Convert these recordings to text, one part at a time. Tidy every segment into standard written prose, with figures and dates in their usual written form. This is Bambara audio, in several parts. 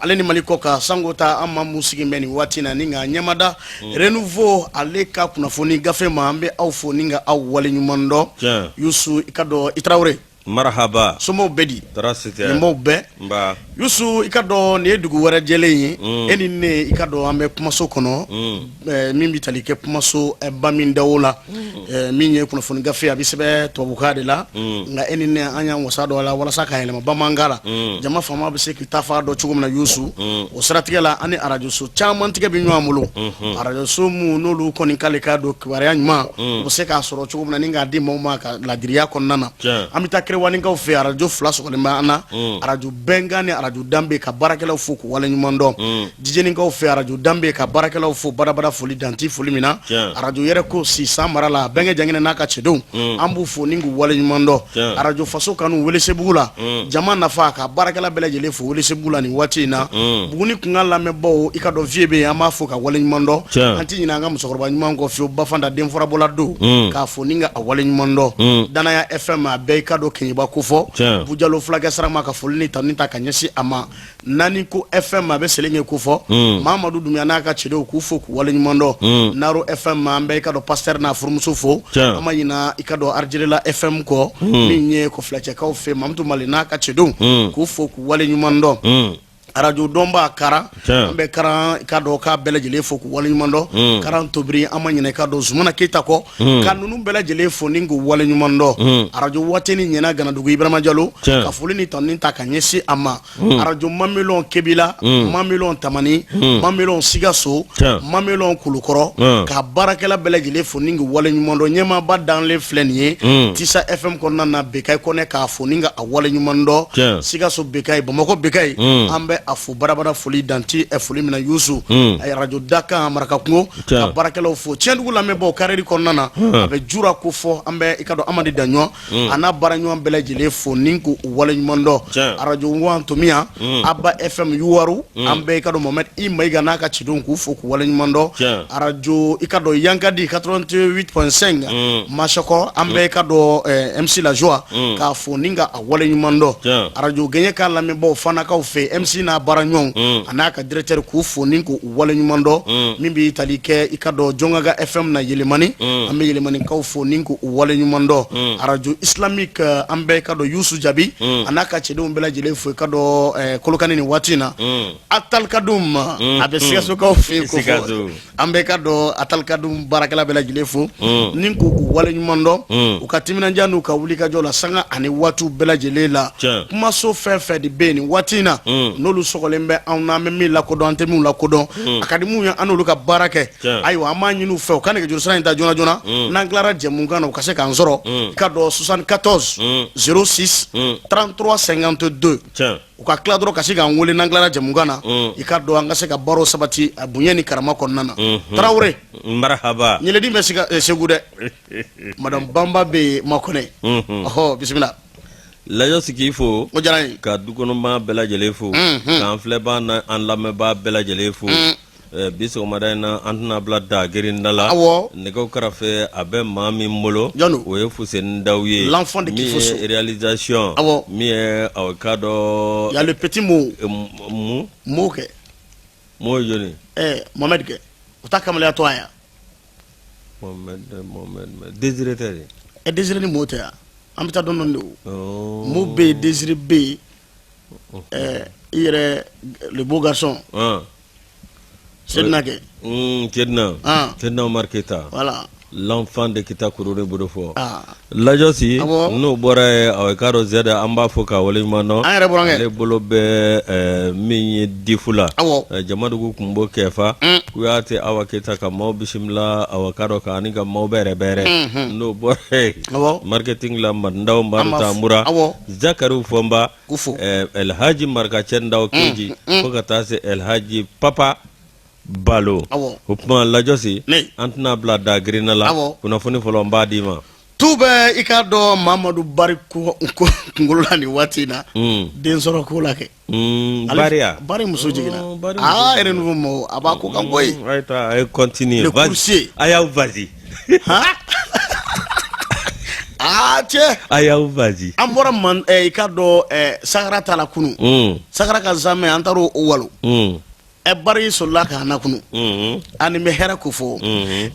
ale ni Mali kɔ kan, sanko ta an maa mun sigi bɛ nin waati na ni ka ɲɛmada Renouveau ale ka kunnafoni gafe ma, an bɛ aw fo ni ka aw waleɲuman dɔn. Yusu, i ka dɔn i Tarawele. Marahaba. Somɔgɔw bɛ di? Tɔɔrɔ si tɛ. Denbaw bɛɛ? Nba. Yusu, i ka dɔn nin ye dugu wɛrɛ jɛlen ye. E ni ne, i ka dɔn an bɛ kumaso kɔnɔ min bɛ tali kɛ kumaso ba min dawo la, min ye kunnafoni gafe, a bɛ sɛbɛn tubabukan de la, nka e ni ne an y'an wasa don a la walasa k'a yɛlɛma bamanankan la, jama faama bɛ se k'i ta fa dɔn cogo min na. Yusu, o siratigɛ la, an ni arajoso caman tigɛ bɛ ɲɔgɔn bolo, arajoso minnu n'olu kɔni k'ale k'a dɔn kibaruya ɲuman u bɛ se k'a sɔrɔ cogo min na ni k'a di maaw ma ka ladiriya kɔnɔna na. An bɛ taa Kerewanikaw fɛ, arajo fila sɔgɔlen bɛ an na, arajo Bɛnkan ni arajo Danbe, ka baarakɛlaw fo k'u waleɲuman dɔn. Jijenikaw fɛ, arajo Danbe, ka baarakɛlaw fo badabada, foli danti foli min na. Arajo yɛrɛ ko sisan mara la, bɛnkɛ Janginɛ n'a ka cɛdenw, an b'u fo ni k'u waleɲuman dɔn. Arajo Faso Kanu Welesebugu la, jama nafa, ka baarakɛla bɛɛ lajɛlen fo Welesebugu la nin waati in na. Buguni kunkan lamɛnbaw, i ka dɔn vieux bɛ yen, an b'a fo ka waleɲuman dɔn. An tɛ ɲinɛ an ka musokɔrɔba ɲuman kɔ fiyewu, Bafanta den furabɔla don, k'a fo ni ka a waleɲuman dɔn. Danaya FM, a bɛɛ i ka dɔn Keɲeba kofɔ, Bujalo fulakɛ sarama, ka foli ni tanu ta ka ɲɛsin a ma. Naani ko FM, a bɛ Selenge kofɔ, Mamadu Dunbiya n'a ka cɛdenw, k'u fo k'u waleɲuman dɔn. Naro FM, an bɛ i ka dɔn pasteur n'a furumuso fo. An ma ɲina i ka dɔn Arjerela FM kɔ, min ye Kɔfilacɛkaw fɛ, Mamutu Mali n'a ka cɛdenw, k'u fo k'u waleɲuman dɔn. Arajo dɔnba Karan, an bɛ Karan i ka dɔn k'a bɛɛ lajɛlen fo k'u waleɲuman dɔn. Karan Tobiri, an ma ɲinɛ i ka dɔn Zumana Keyita kɔ, ka ninnu bɛɛ lajɛlen fo ni k'u waleɲuman dɔn. Arajo Waatini ɲɛna, Ganadugu Ibrahima Jalo, ka foli ni tanu ta ka ɲɛsin a ma. Arajo Mamelɔn Kebila, Mamelɔn Tamani, Mamelɔn Sikaso, Mamelɔn Kulukɔrɔ, ka baarakɛla bɛɛ lajɛlen fo ni k'u waleɲuman dɔn. Ɲɛmaaba danlen filɛ nin ye Tisa FM kɔnɔna na, Bekayi Kɔnɛ, k'a fo ni ka a waleɲuman dɔn. Sikaso Bekayi, Bamakɔ Bekayi, an bɛ a fo barabara, foli danti foli min na. Yusu, arajo Dakan Marakakungo, ka baarakɛlaw fo. Tiɲɛdugu lamɛnbaw, karɛri kɔnɔna na, a bɛ Jura ko fɔ, an bɛ i ka dɔn Amadi Daɲɔ a n'a baaraɲɔgɔn bɛɛ lajɛlen fo ni k'u waleɲuman dɔn. Arajo Wan Tomiya, Aba FM Yuwaru, an bɛ i ka dɔn Mohamed I Mayiga n'a ka cidenw, k'u fo k'u waleɲuman dɔn. Arajo i ka dɔn Yankadi 88.5 Masakɔ, an bɛ i ka dɔn MC La Joie, k'a fo ni ka a waleɲuman dɔn. Arajo Gɛɲɛ ka lamɛnbaw Fanakaw fɛ, MC n'a baaraɲɔgɔnw a n'a ka directeur, k'u fo ni k'u waleɲuman dɔn. Min bɛ tali kɛ i ka dɔn Jɔnkaga FM na Yelemani, an bɛ Yelemanikaw fo ni k'u waleɲuman dɔn. Arajo Islamique, an bɛ i ka dɔn Yusu Jabi a n'a ka cɛdenw bɛɛ lajɛlen fo i ka dɔn Kolokani nin waati in na. Atalkadum, a bɛ Sikasokaw fɛ yen ko fɔ, an bɛ ka dɔn Atalkadum baarakɛla bɛɛ lajɛlen fo ni k'u waleɲuman dɔn u ka timinandiya n'u ka wulikajɔ la sanga ani waatiw bɛɛ lajɛlen la. Kumaso fɛn fɛn de bɛ yen nin waati in na, n'olu sɔgɔlen bɛ anw na, an bɛ min lakodɔn, an tɛ min lakodɔn, a ka di minnu ye an n'olu ka baara kɛ, ayiwa, an b'a ɲini u fɛ u ka nɛgɛjuru sira in ta joona joona, n'an tilara jɛmukan na, u ka se k'an sɔrɔ i ka dɔn 74 06 33 52. U ka tila dɔrɔn ka se k'an wele n'an tilara jɛmukan na, i ka dɔn an ka se ka baro sabati a bonya ni karama kɔnɔna na. Tarawele. Marahaba. Ɲɛlɛdi bɛ Segu dɛ, madame Banba bɛ yen, Makɔnɛ. Ɔhɔ, bisimila. Lajɔsi, k'i fo. O diyara n ye. Ka dukɔnɔmaa bɛɛ lajɛlen fo, k'an filɛbaa n'an lamɛnbaa bɛɛ lajɛlen fo. Bi sɔgɔmada in na, an tɛna bila da girinda la. Nɛgɛw karafe a bɛ maa min bolo, o ye Fuseni Daw ye. L'enfant de min ye réalisation, min ye aw k'a dɔn. Il y a le petit mot. Mun? Mo kɛ. Mo ye jɔni? Mohamed kɛ, o ta kamalenya tɔgɔ ye. Mohamed, Mohamed Désiré tɛ de? Ɛ, Désiré ni Mo tɛ yan, an bɛ taa dɔɔnin dɔɔnin de. O Mo bɛ yen, Désiré bɛ yen, i yɛrɛ le beau garçon. Sedina kɛ. Sedina. Sedina Omar Keyita. Voilà. L'enfant de Kita Kuruni Budufɔ. Lajɔsi, n'o bɔra yen, aw k'a dɔn Zɛda, an b'a fo k'a waleɲuman dɔn. An yɛrɛ burankɛ. Ale bolo bɛ min ye difu la. Jamadugu kunbo kɛfa. Kuyate Awa Keyita ka maaw bisimila, aw k'a dɔn ka ani ka maaw bɛrɛ bɛrɛ. N'o bɔra yen. Marketing la, Mandaw Madu Tamura. Zakariw Fɔnba. K'u fo. Elhaji Marikacɛ Ndaw Keji, fo ka taa se Elhaji Papa Balo. O tuma Lajɔsi, an tɛna bila da girinna la, kunnafoni fɔlɔ n b'a d'i ma. Tu bɛ i k'a dɔn Mamadu Bari kunkolo la nin waati in na, den sɔrɔ ko la kɛ. Bari. Bari muso jiginna. Aa, Renouveau mɔgɔw, a b'a ko kan koyi. A ye continuer. Le coursier. A y'aw vas-y. Aa cɛ, a y'aw baji. An bɔra man i ka dɔn Sahara ta la kunun, Sahara ka zamɛ, an taara o walo. Bari solila k'a na kunu. Ani bɛ hɛrɛ ko fɔ.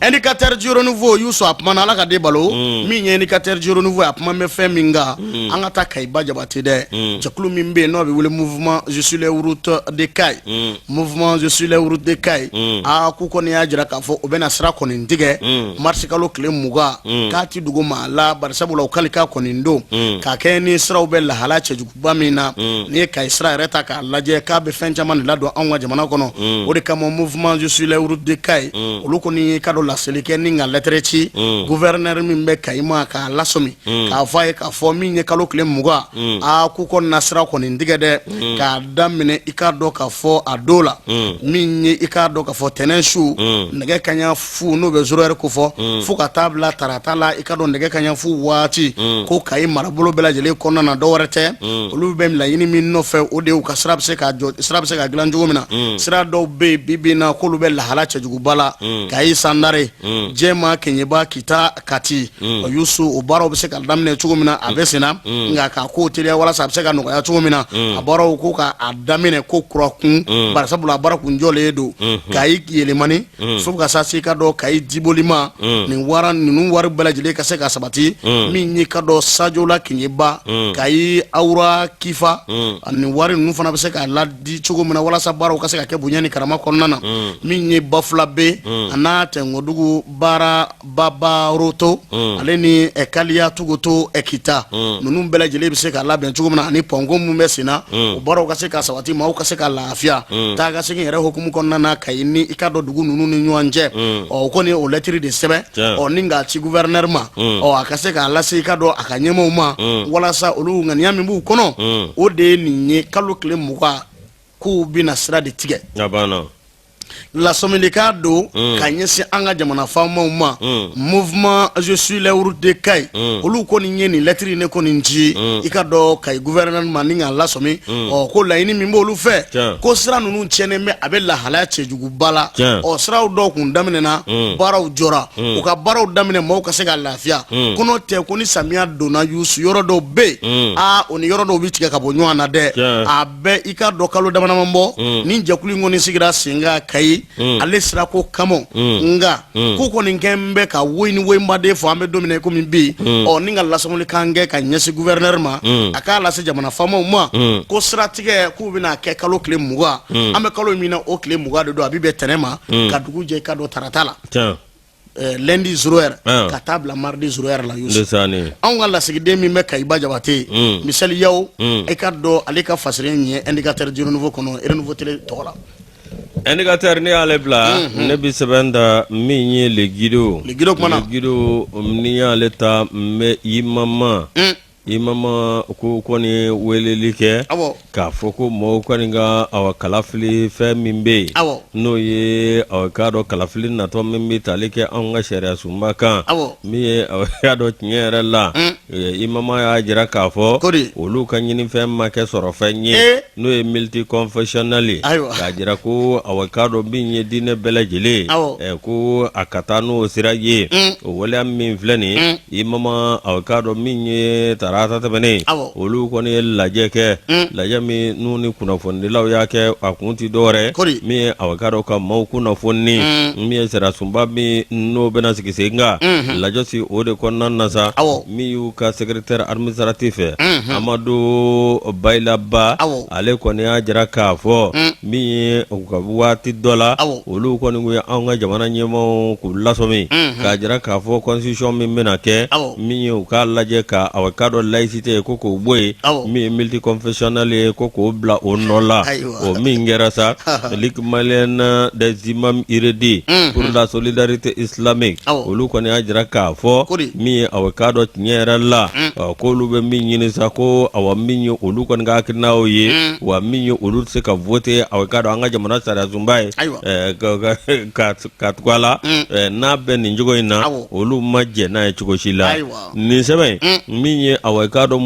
Indicateur du Renouveau y'u sɔn a kuma na. Ala ka den balo. Min ye Indicateur du Renouveau, a kuma bɛ fɛn min kan, an ka taa Kayiba Jabate dɛ. Jɛkulu min bɛ yen n'o bɛ wele Mouvement Je suis les routes de Kayes, Mouvement Je suis les routes de Kayes, aa k'u kɔni y'a jira k'a fɔ u bɛna sira kɔni tigɛ marisi kalo tile 20, k'a ti dogo maa la, bari sabula u kali k'a kɔni don k'a kɛ ni siraw bɛ lahala cɛjuguba min na. N'i ye Kayi sira yɛrɛ ta k'a lajɛ, k'a bɛ fɛn caman de ladon anw ka jamana kɔnɔ. O de kama Mouvement Je suis les routes de Kayes, olu kɔni ka dɔn laseli kɛ ni ka lɛtɛrɛ ci gouverneur min bɛ Kayi ma, k'a lasɔmi, k'a fɔ a ye k'a fɔ min ye kalo tile 20, aa k'u kɔni na sira kɔni tigɛ dɛ, k'a daminɛ i k'a dɔn k'a fɔ a don la min ye i k'a dɔn k'a fɔ tɛnɛn su nɛgɛ kaɲa fu, n'o bɛ 0 heure ko fɔ, fo ka taa bila tarata la, i ka dɔn nɛgɛ kaɲa fu waati, ko Kayi marabolo bɛɛ lajɛlen kɔnɔna na. Dɔwɛrɛ tɛ, olu bɛ laɲini min nɔfɛ, o de ye u ka sira bɛ se ka jɔ, sira bɛ se ka dilan cogo min na. Sira dɔw bɛ yen bi bi in na k'olu bɛ lahala cɛjuguba la, Kayi Sandare, Jɛma, Keɲeba, Kita, Kati, o Yusu, o baaraw bɛ se ka daminɛ cogo min na, a bɛ senna, nka k'a ko teliya walasa a bɛ se ka nɔgɔya cogo min na, a baaraw ko k'a daminɛ ko kura kun, bari sabula a baara kun jɔlen don. Kayi Yelemani fo ka se i ka dɔn Kayi Diboli ma, nin wara ninnu wari bɛɛ lajɛlen ka se ka sabati. Min y'i ka dɔn Sajola, Keɲeba, Kayi Awura, Kifa, nin wari ninnu fana bɛ se k'a ladi cogo min na walasa baaraw ka se ka kɛ bonya ni karama kɔnɔna na. Min ye Bafulabe a n'a Tɛnkodugu baara Babaroto, ale ni Kaliya Tuguto Kita, ninnu bɛɛ lajɛlen bɛ se ka labɛn cogo min na, ani pɔnko min bɛ sen na, o baaraw ka se ka sabati, maaw ka se ka lafiya taa ka segin yɛrɛ hukumu kɔnɔna na Kayi ni i ka dɔn dugu ninnu ni ɲɔgɔn cɛ. Ɔ o kɔni o lɛtiri de sɛbɛn, ɔ ni k'a ci gouverneur ma, ɔ a ka se k'a lase i ka dɔn a ka ɲɛmaaw ma, walasa olu ŋaniya min b'u kɔnɔ, o de ye nin ye kalo tile 20, k'u bɛna sira de tigɛ. Lasɔmilikan don ka ɲɛsin an ka jamana faamaw ma. Mouvement Je suis les routes de Kayes, olu kɔni ye nin lɛtiri ne kɔni ci i ka dɔn Kayi gouverneur ma ni k'a lasɔmi, ɔ ko laɲini min b'olu fɛ, ko sira ninnu tiɲɛnen bɛ, a bɛ lahalaya cɛjuguba la. Ɔ siraw dɔw kun daminɛna, baaraw jɔra, u ka baaraw daminɛ, maaw ka se ka lafiya kɔnɔ tɛ. Ko ni samiya donna, Yusu, yɔrɔ dɔw bɛ yen, aa o ni yɔrɔ dɔw bɛ tigɛ ka bɔ ɲɔgɔn na dɛ. A bɛ i ka dɔn kalo damadama bɔ, ni jɛkulu in kɔni sigira sen kan Kayi ale sirako kama, nka ko kɔni kɛn bɛ ka woyi ni woyinbaden fɔ an bɛ don min na i komi bi. Ɔ ni ka lasɔmilikan kɛ ka ɲɛsin gouverneur ma, a k'a lase jamana faamaw ma ko siratigɛ k'u bɛna kɛ kalo tile 20, an bɛ kalo min na, o tile 20 de don, a bɛ bɛn tɛnɛn ma, ka dugu jɛ i ka dɔn tarata la, lundi 0 heure ka taa bila mardi 0 heure la. Yusu, anw ka lasigiden min bɛ Kayiba Jabate, Misali Yaw, i ka dɔn ale ka fasiri in ye Indicateur du Renouveau kɔnɔ, Renouveau Télé tɔgɔ la. Indicateur, ne y'ale bila, ne bɛ sɛbɛn da min ye Le Guidon. Le Guidon kumana. Le Guidon, n'i y'ale ta, n bɛ IMAMA. IMAMA ko kɔni weleli kɛ k'a fɔ ko mɔgɔw kɔni ka awa kalafili fɛn min bɛ yen, n'o ye awa k'a dɔn kalafili natɔ min bɛ tali kɛ anw ka sariya sunba kan, min ye awa y'a dɔn tiɲɛ yɛrɛ la, IMAMA y'a jira k'a fɔ olu ka ɲinifɛn ma kɛ sɔrɔfɛn ye, n'o ye multiconfessionnel ye, k'a jira ko awa k'a dɔn min ye diinɛ bɛɛ lajɛlen, ko a ka taa n'o sira ye. O waleya min filɛ nin ye, IMAMA awa k'a dɔn min ye tarata tɛmɛnen, olu kɔni ye lajɛ kɛ, lajɛ min n'u ni kunnafonidilaw y'a kɛ, a kun tɛ dɔwɛrɛ min ye awa k'a dɔn ka maaw kunnafoni min ye sariya sunba min n'o bɛna sigi sen kan. Lajɛ si o de kɔnɔna na sa, min y'u ka secrétaire administratif Amadu Bayila Ba, ale kɔni y'a jira k'a fɔ min ye u ka waati dɔ la, olu kɔni ye anw ka jamana ɲɛmaaw k'u lasɔmi k'a jira k'a fɔ constitution min bɛna kɛ, min ye u k'a lajɛ ka awa k'a dɔn laïcité ye, ko k'o bɔ yen, min ye multiconfessionnel ye, ko k'o bila o nɔ la. O min kɛra sa, Ligue malienne des imams érudits pour la solidarité islamique, olu kɔni y'a jira k'a fɔ min ye awa k'a dɔn tiɲɛ yɛrɛ la, k'olu bɛ min ɲini sa, ko awa min ye olu kɔni ka hakilinaw ye, wa min ye olu tɛ se ka voter awa k'a dɔn an ka jamana sariya sunba ye ka tugu a la n'a bɛ nin cogo in na, olu ma jɛn n'a ye cogo si la. Nin sɛbɛn min ye awa awa i k'a dɔn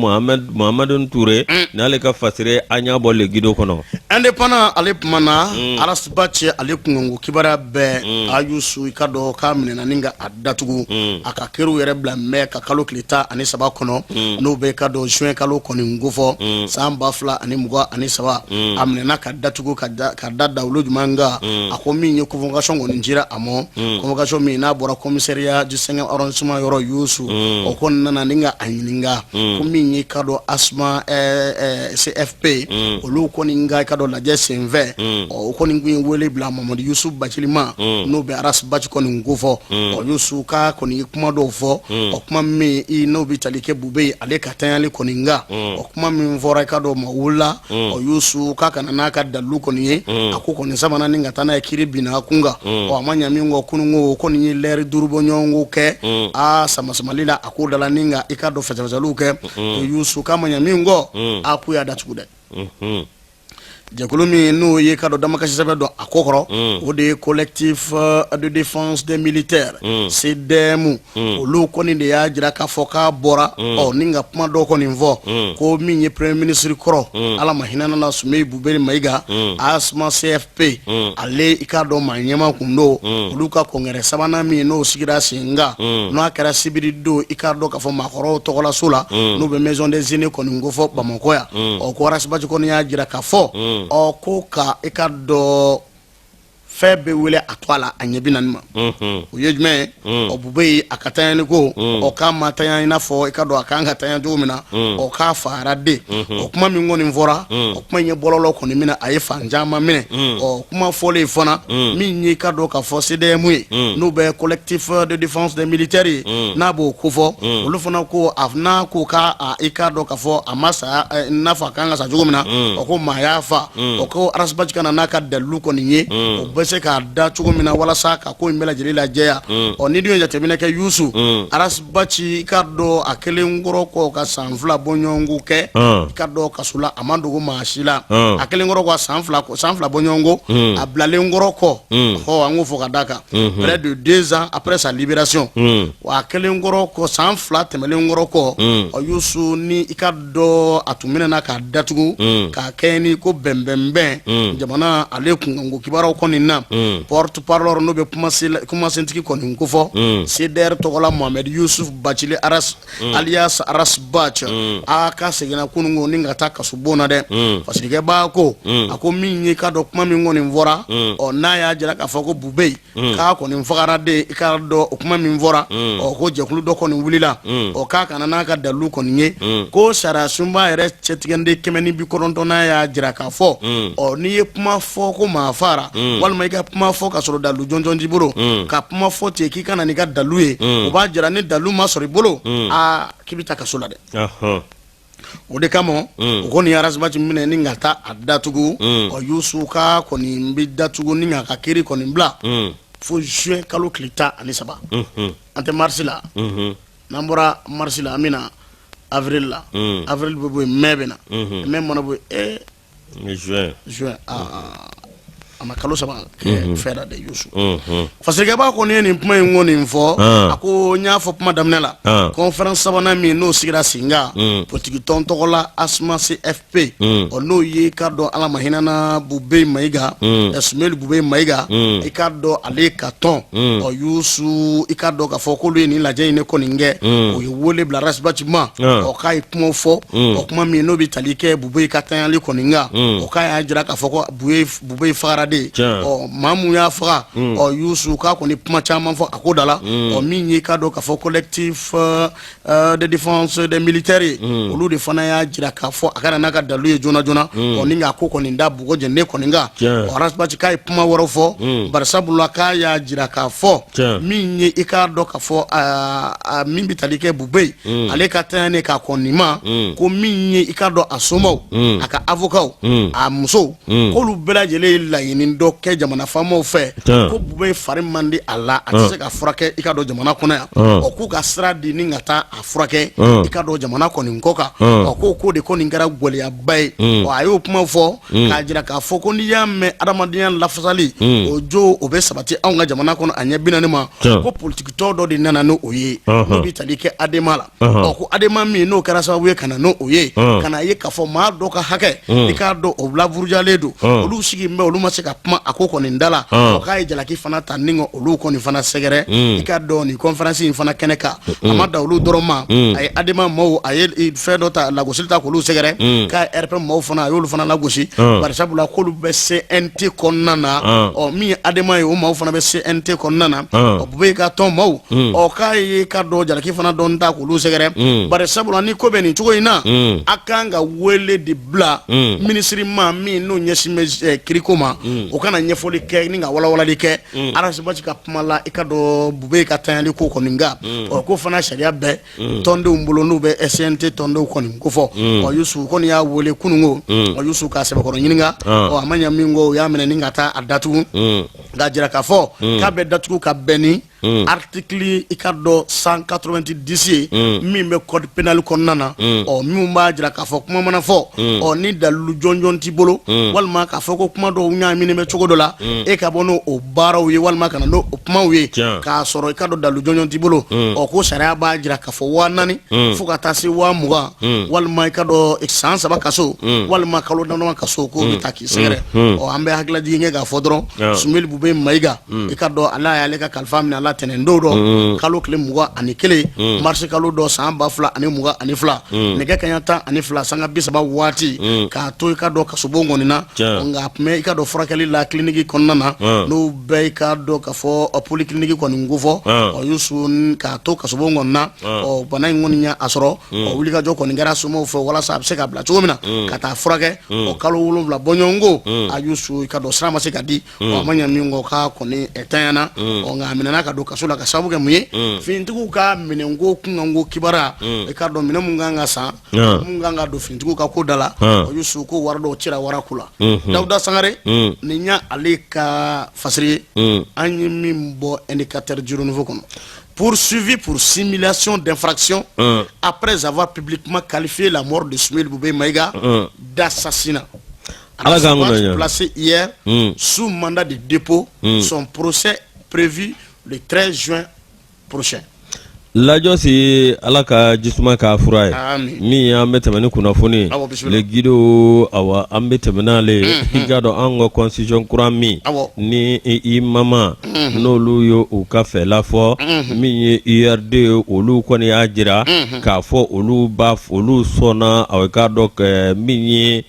Mohamadu Ture n'ale ka fasiri an y'a bɔ Le Guido kɔnɔ. Indépendant ale kumana Ras Bath ale kunkanko kibaruya bɛɛ a Yusu i ka dɔn k'a minɛna ni ka a datugu a ka kiriw yɛrɛ bila mai ka kalo tile 13 kɔnɔ n'o bɛ ka dɔn juin kalo kɔni kofɔ san 2023 a minɛna ka datugu ka da dawolo jumɛn kan a ko min ye convocation kɔni cira a ma convocation min n'a bɔra commissariat du 5e arrondissement yɔrɔ Yusu o kɔni nana ni ka a ɲininka ko min ye ka dɔn ASMA CFP olu kɔni ka i ka dɔn lajɛ senfɛ ɔ o kɔni tun ye wele bila Mamadu Yusu Bacili ma n'o bɛ Ras Bath kɔni kofɔ ɔ Yusu k'a kɔni ye kuma dɔw fɔ ɔ kuma min i n'o bɛ tali kɛ Bubɛyi ale ka tanyali kɔni kan ɔ kuma min fɔra i ka dɔn ma wulila ɔ Yusu k'a ka na n'a ka dalilu kɔni ye a ko kɔni sabanan ni ka taa n'a ye kiri binna kun kan ɔ a ma ɲa min kɔ kununko o kɔni ye lɛri 5 bɔɲɔgɔnko kɛ aa samasamali la a ko dala ni ka i ka dɔn fɛsɛfɛsɛliw kɛ Yusu k'a ma ɲa min kɔ a k'u y'a datugu dɛ jɛkulu min n'o ye ka dɔn damakasi sɛbɛn don a ko kɔrɔ o de ye collectif de défense des militaires CDM olu kɔni de y'a jira k'a fɔ k'a bɔra ɔ ni ka kuma dɔ kɔni fɔ ko min ye premier ministre kɔrɔ Ala ma hinɛ na Sumeyi Bubɛyi Mayiga ASMA CFP ale i k'a dɔn maa ɲɛmaa kun don olu ka congrès sabanan min n'o sigira sen kan n'a kɛra sibiri don i k'a dɔn k'a fɔ maakɔrɔw tɔgɔlaso la n'o bɛ maison des aînés kɔni kofɔ Bamakɔ yan ɔ ko Ras Bath kɔni y'a jira k'a fɔ ɔ ko ka i ka dɔn fɛn bɛ wele a to a la a ɲɛ 40 ma o ye jumɛn ye ɔ Bubɛyi a ka tanyani ko ɔ k'a ma tanya i n'a fɔ i ka dɔn a kan ka tanya cogo min na ɔ k'a fagara de o kuma min kɔni fɔra o kuma in ye bɔlɔlɔ kɔni minɛ a ye fan caman minɛ ɔ kuma fɔlen fana min ye i ka dɔn k'a fɔ CDM ye n'o bɛ collectif de défense des militaires ye n'a b'o kofɔ olu fana ko a n'a ko k'a i ka dɔn k'a fɔ a ma sa n'a fɔ a kan ka sa cogo min na o ko maa y'a fa o ko Ras Bath ka na n'a ka dalilu kɔni ye o bɛ se k'a da cogo min na walasa ka ko in bɛɛ lajɛlen lajɛya ɔ ni dun ye jateminɛ kɛ Yusu Ras Bath i ka dɔn a kelen kɔrɔ kɔ ka san 2 bɔɲɔgɔnko kɛ i ka dɔn kaso la a ma dogo maa si la a kelen kɔrɔ kɔ san 2 bɔɲɔgɔnko a bilalen kɔrɔ kɔ ɔ an k'o fɔ ka d'a kan près de 2 ans après sa libération wa a kelen kɔrɔ kɔ san 2 tɛmɛnen kɔrɔ kɔ ɔ Yusu ni i ka dɔn a tun minɛna k'a datugu k'a kɛ ni ko bɛnbɛnbɛn jamana ale kunkanko kibaruyaw kɔni na porte parole n'o bɛ kumasentigi kɔni kofɔ CDR tɔgɔla Mohamed Yusuf Bacili Aras alias Ras Bath a ka seginna kununko ni ka taa kasobon na dɛ fasirikɛbaa ko a ko min ye ka dɔn kuma min kɔni fɔra ɔ n'a y'a jira k'a fɔ ko Bubɛyi k'a kɔni fagara de i ka dɔn o kuma min fɔra ɔ ko jɛkulu dɔ kɔni wulila ɔ k'a ka na n'a ka dalilu kɔni ye ko sariya sunba yɛrɛ cɛtigɛden 190nan y'a jira k'a fɔ ɔ n'i ye kuma fɔ ko maa fara walima i ka kuma fɔ ka sɔrɔ dalilu jɔnjɔn t'i bolo ka kuma fɔ ten k'i ka na n'i ka dalilu ye o b'a jira ni dalilu ma sɔrɔ i bolo aa k'i bɛ taa kaso la dɛ. O de kama u kɔni ye Ras Bath minɛ ni ka taa a datugu ɔ Yusu k'a kɔni bɛ datugu ni k'a ka kiri kɔni bila fo juin kalo tile 13. An tɛ mars la, n'an bɔra mars la an bɛ na avril la, avril bɛ bɔ yen mai bɛ na, mai mana bɔ yen juin juin a ma kalo 3 kɛ fɛn la dɛ Yusu. Fasirikɛbaa kɔni ye nin kuma in kɔni fɔ a ko n y'a fɔ kuma daminɛ la conférence sabanan min n'o sigira sen kan politiki tɔn tɔgɔ la ASMA CFP ɔ n'o ye k'a dɔn Ala ma hinɛna Bubɛyi Mayiga Sumeli Bubɛyi Mayiga i k'a dɔn ale ka tɔn ɔ Yusu i k'a dɔn k'a fɔ k'olu ye nin lajɛ in ne kɔni kɛ o ye wele bila Ras Bath ma ɔ k'a ye kuma fɔ o kuma min n'o bɛ tali kɛ Bubɛyi ka tanyali kɔni kan o k'a y'a jira k'a fɔ ko Bubɛyi fagara de ɔ maa mun y'a faga ɔ Yusu k'a kɔni kuma caman fɔ a ko da la ɔ min ye k'a dɔn k'a fɔ collectif de défense des militaires ye olu de fana y'a jira k'a fɔ a ka na n'a ka dalilu ye joona joona ɔ ni k'a ko kɔni da bugɔ jɛnden kɔni kan ɔ Ras Bath k'a ye kuma wɛrɛw fɔ barisabula k'a y'a jira k'a fɔ min ye i k'a dɔn k'a fɔ min bɛ tali kɛ Bubɛyi ale ka tanyani k'a kɔn nin ma ko min ye i k'a dɔn a somaw a ka avocat a musow k'olu bɛɛ lajɛlen ye laɲini laɲini dɔ kɛ jamana faamaw fɛ, ko Bubɛyi fari man di a la, a tɛ se ka furakɛ i ka dɔn jamana kɔnɔ yan. Ɔ, k'u ka sira di ni ka taa a furakɛ i ka dɔn jamana kɔni kɔ kan. Ɔ, ko ko de kɔni kɛra gɛlɛyaba ye. Ɔ, a y'o kuma fɔ k'a jira k'a fɔ ko n'i y'a mɛn adamadenya lafasali, o jo o bɛ sabati anw ka jamana kɔnɔ a ɲɛ 40 ma, ko politikitɔn dɔ de nana n'o ye, n'o bɛ tali kɛ Adema la. Ɔ, ko Adema min n'o kɛra sababu ye ka na n'o ye, ka na ye k'a fɔ maa dɔ ka hakɛ, i k'a dɔn, o laburujalen don, olu sigi bɛ, olu ma se ka kuma a ko kɔni da la. Ɔ, k'a ye jalaki fana ta ni ka olu kɔni fana sɛgɛrɛ i ka dɔn nin conférence in fana kɛnɛ kan. A ma da olu dɔrɔn ma, a ye Adema maaw, a ye fɛn dɔ ta, lagosili ta k'olu sɛgɛrɛ, k'a ye RPM maaw fana, a y'olu fana lagosi, barisabula k'olu bɛ CNT kɔnɔna na. Ɔ, min ye Adema ye, o maaw fana bɛ CNT kɔnɔna na. Ɔ, Bubɛyi ka tɔn maaw, ɔ, k'a ye ka dɔn jalaki fana dɔn ta k'olu sɛgɛrɛ, bari sabula ni ko bɛ nin cogo in na, a kan ka wele de bila minisiri ma min n'o ɲɛsin bɛ kiriko ma, o ka na ɲɛfɔli kɛ ni ka walawalali kɛ Ras Bath ka kuma la i ka dɔn Bubɛyi ka tanyali ko kɔni kan. Ɔ, ko fana sariya bɛ tɔndenw bolo n'u bɛ CNT tɔndenw kɔni kofɔ. Ɔ, Yusu kɔni y'a wele kununko, ɔ, Yusu k'a sɛbɛkɔrɔ ɲininka. Ɔ, a ma ɲɛ min kɔ, u y'a minɛ ni ka taa a datugu, k'a jira k'a fɔ k'a bɛ datugu ka bɛn ni article i ka dɔn 190 ye min bɛ code pénal kɔnɔna na. Ɔ, min b'a jira k'a fɔ kuma mana fɔ, ɔ, ni dalilu jɔnjɔn t'i bolo, walima k'a fɔ ko kuma dɔw ɲagaminen bɛ cogo dɔ la, e ka bɔ n'o o baaraw ye walima ka na n'o o kumaw ye k'a sɔrɔ i ka dɔn dalilu jɔnjɔn t'i bolo, ɔ, ko sariya b'a jira k'a fɔ 4000 fo ka taa se 20,000, walima i ka dɔn san 3 kaso, walima kalo damadama kaso, k'o bɛ taa k'i sɛgɛrɛ. Ɔ, an bɛ hakililajigin kɛ k'a fɔ dɔrɔn, Sumeli Bubɛyi Mayiga, i ka dɔn Ala y'ale ka kalifa minɛ a la tɛnɛn don dɔ, kalo tile 21, marisi kalo dɔ, san 2022, nɛgɛ kaɲa 12 sanga 30 waati, k'a to i ka dɔn kasobon kɔni na. Nka a tun bɛ i ka dɔn furakɛli la kiliniki kɔnɔna na, n'o bɛɛ i ka dɔn k'a fɔ polyclinique kɔni kofɔ. Ɔ, Yusu, k'a to kasobon kɔni na, ɔ, bana in kɔni y'a sɔrɔ. Ɔ, wulikajɔ kɔni kɛra somaw fɛ walasa a bɛ se ka bila cogo min na ka taa furakɛ. Ɔ, kalo 7 bɔɲɔgɔnko, a Yusu, i ka dɔn sira ma se ka di. Ɔ, a ma ɲɛ min kɔ, k'a kɔni tanyana. Ɔ, nka a minɛna ka don kaso la ka sababu kɛ mun ye? Finitigiw ka minɛnko kunkanko kibaruya, i ka dɔn minɛn mun kan ka san, mun kan ka don finitigiw ka ko da la. Ɔ, Yusu, ko wari dɔw cira wara ko la. Dawuda Sangare, nin y'a ale ka fasiri ye, an ye min bɔ Indicateur du Renouveau kɔnɔ. Poursuivi pour simulation d'infraction après avoir publiquement qualifié la mort de Soumeylou Boubèye Maïga d'assassinat. Ala k'an kunna ɲɛ. Placé hier sous mandat de dépôt, son procès prévu le 13 juin prochain. Lajɔsi, Ala ka jisuma k'a fura ye. Amin. Min ye, an bɛ tɛmɛ ni kunnafoni ye. Awɔ, bisimila. Le Guido, awa, an bɛ tɛmɛ n'ale ye. I k'a dɔn an ka constitution kura min ni IMAMA n'olu ye u ka fɛla fɔ, min ye URD ye, olu kɔni y'a jira k'a fɔ olu b'a olu sɔnna. Aw k'a dɔn min ye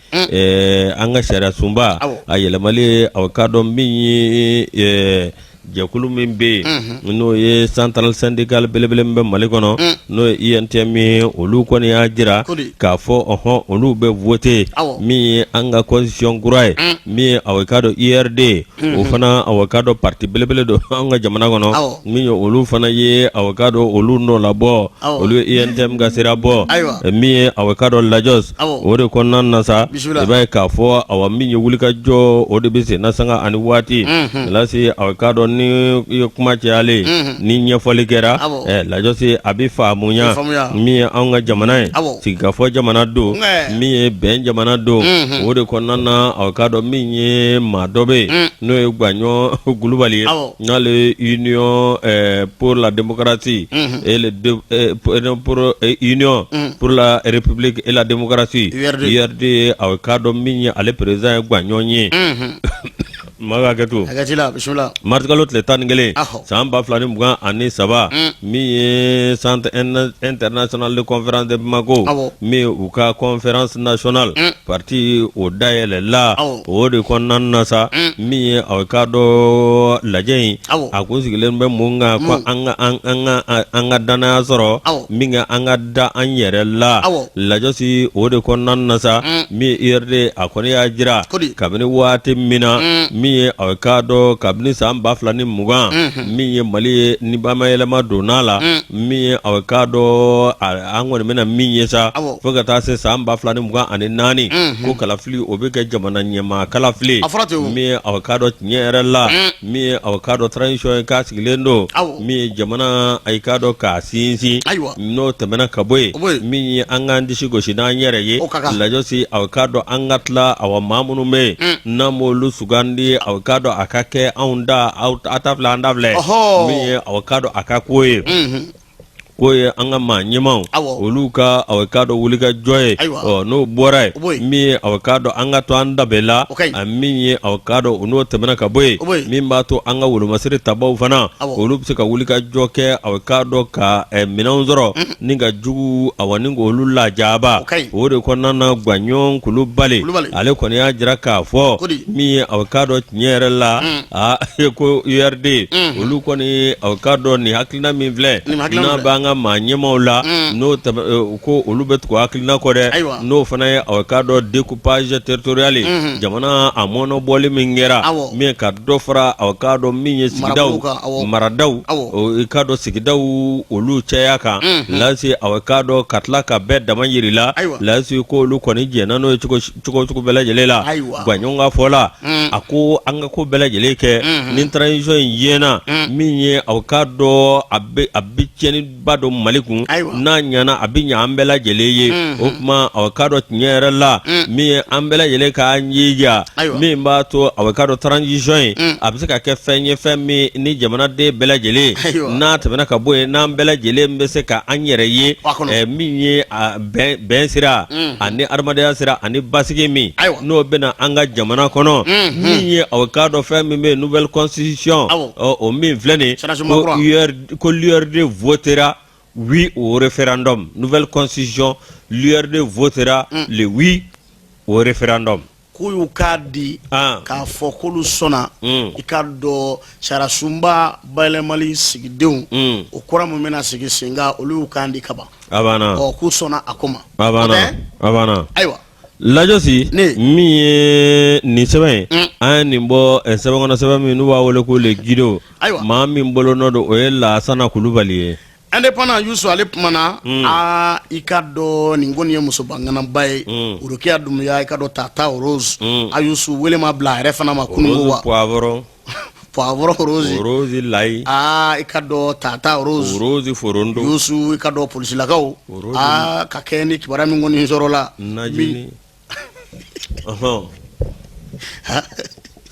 an ka sariya sunba a yɛlɛmali, aw k'a dɔn min ye jɛkulu min bɛ yen, n'o ye centrale syndicale belebele min bɛ Mali kɔnɔ, n'o ye UNTM ye, olu kɔni y'a jira Kodi. k'a fɔ ɔhɔn, olu bɛ voter min ye an ka constitution kura ye. Min ye, aw k'a dɔn, URD, o fana, aw k'a dɔn, parti belebele don an ka jamana kɔnɔ. Min ye olu fana ye, aw k'a dɔn, olu nɔ labɔ, olu ye UNTM ka sira bɔ. Min ye, aw k'a dɔn, Lajɔs, o de kɔnɔna na sa, Bisimila. i b'a ye k'a fɔ, awa, min ye wulikajɔ, o de bɛ sen na sanga ani waati lase. Aw k'a dɔn, ni i ye kuma cayalen, ni ɲɛfɔli kɛra, Lajɔsi, a bɛ faamuya. A bɛ faamuya. Min ye anw ka jamana ye, sigikafɔ jamana don, min ye bɛn jamana don, o de kɔnɔna na, aw k'a dɔn, min ye maa dɔ bɛ yen, n'o ye Gbaɲɔ Kulubali ye, n'ale ye Union pour la démocratie et le dé- pour non, pour Union pour la République et la démocratie, URD. URD, aw k'a dɔn, min ye ale président ye Gbaɲɔ ye. Maa ka kɛ to. Hakɛ la, bisimila. Marisikalo tile 11, san 2023, min ye Centre international de conférence de Bamako, min ye u ka conférence nationale parti o dayɛlɛla, o de kɔnɔna na sa, min ye, aw k'a dɔn, lajɛ in a kun sigilen bɛ mun kan? Ko an ka danaya sɔrɔ, min ka an ka da an yɛrɛ la. Lajɔsi, o de kɔnɔna na sa, min ye URD, a kɔni y'a jira Kodi. kabini waati min na, min ye a k'a dɔn kabini san 2020, min ye Mali ye ni bamayɛlɛma donna a la, min ye a k'a dɔn an kɔni bɛna min ye sa, fo ka taa se san 2024, ko kalafili o bɛ kɛ jamana ɲɛmaa kalafili, min ye a k'a dɔn tiɲɛ yɛrɛ la, min ye a k'a dɔn transition ye k'a sigilen don, min ye jamana a k'a dɔn k'a sinsin, n'o tɛmɛna ka bɔ yen, min ye an k'an disi gosi n'an yɛrɛ ye, lajɔsi a k'a dɔn an ka tila awa maa minnu bɛ yen n'an b'olu sugandi a k'a dɔn a ka kɛ anw da a ta filɛ an ta filɛ, min ye a k'a dɔn a ka ko ye k'o ye an ka maa ɲɛmaaw olu ka a k'a dɔn wulikajɔ ye. Ɔ n'o bɔra yen, min ye a k'a dɔn an ka to an danbe la, a min ye a k'a dɔn n'o tɛmɛna ka bɔ yen, min b'a to an ka wolomasiri tabaw fana olu bɛ se ka wulikajɔ kɛ a k'a dɔn ka minɛnw sɔrɔ ni ka jugu awa ni k'olu lajaba. O de kɔnɔna na, Gwaɲɔn Kulubali ale kɔni y'a jira k'a fɔ min ye a k'a dɔn tiɲɛ yɛrɛ la, aa ko URD olu kɔni a k'a dɔn nin hakilina min filɛ n'a b'an ka maa ɲɛmaaw la, n'o ko olu bɛ tugu hakilina kɔ dɛ, n'o fana ye a k'a dɔn découpage territorial, jamana a mɔnɔbɔli min kɛra, min ka dɔ fara a k'a dɔn min ye sigidaw maradaw i k'a dɔn sigidaw olu caya kan lase, a k'a dɔn ka tila ka bɛɛ dama jira la lase, ko olu kɔni jɛnna n'o ye cogo cogo bɛɛ lajɛlen la. Gwaɲɔn ka fɔ la, a ko an ka ko bɛɛ lajɛlen kɛ ni transition in yena, min ye a k'a dɔn a bɛ tiɲɛniba don Mali kun, n'a ɲana a bɛ ɲɛ an bɛɛ lajɛlen ye. O tuma a k'a dɔn tiɲɛ yɛrɛ la, min ye an bɛɛ lajɛlen k'an jija, min b'a to a k'a dɔn transition in a bɛ se ka kɛ fɛn ye, fɛn min ni jamanaden bɛɛ lajɛlen n'a tɛmɛna ka bɔ yen, n'an bɛɛ lajɛlen bɛ se ka an yɛrɛ ye, min ye bɛn sira ani adamadenya sira ani basigi min n'o bɛna an ka jamana kɔnɔ, min ye a k'a dɔn fɛn min bɛ yen nouvelle constitution, o min filɛ nin ko l'URD votera oui au référendum. Nouvelle constitution, l'URD votera le oui au référendum. K'u y'u k'a di k'a fɔ k'olu sɔnna i k'a dɔn sariyasunba bayɛlɛmali sigidenw o kura min bɛna sigi sen kan, olu y'u kan di kaban. A banna. Ɔ k'u sɔnna a ko ma. A banna, a banna. Ayiwa. Lajɔsi, min ye nin sɛbɛn ye, an ye nin bɔ sɛbɛn kɔnɔ, sɛbɛn min n'u b'a wele ko Le Guidon. Ayiwa. Maa min bolonɔ don, o ye Lasana Kulubali ye. Indépendant Yusu, ale kumana. Aa, i ka dɔn nin kɔni ye musobanganaba ye, Rokiya Dumuya, i ka dɔn Tata Rose. A Yusu, wele ma bila a yɛrɛ fana ma kununko wa? Poivron. Poivron Rose. Rose layi. Aa, i ka dɔn Tata Rose. Rose forondo. Yusu, i ka dɔn polisilakaw, aa ka kɛ ni kibaruya min kɔni sɔrɔla. Najini.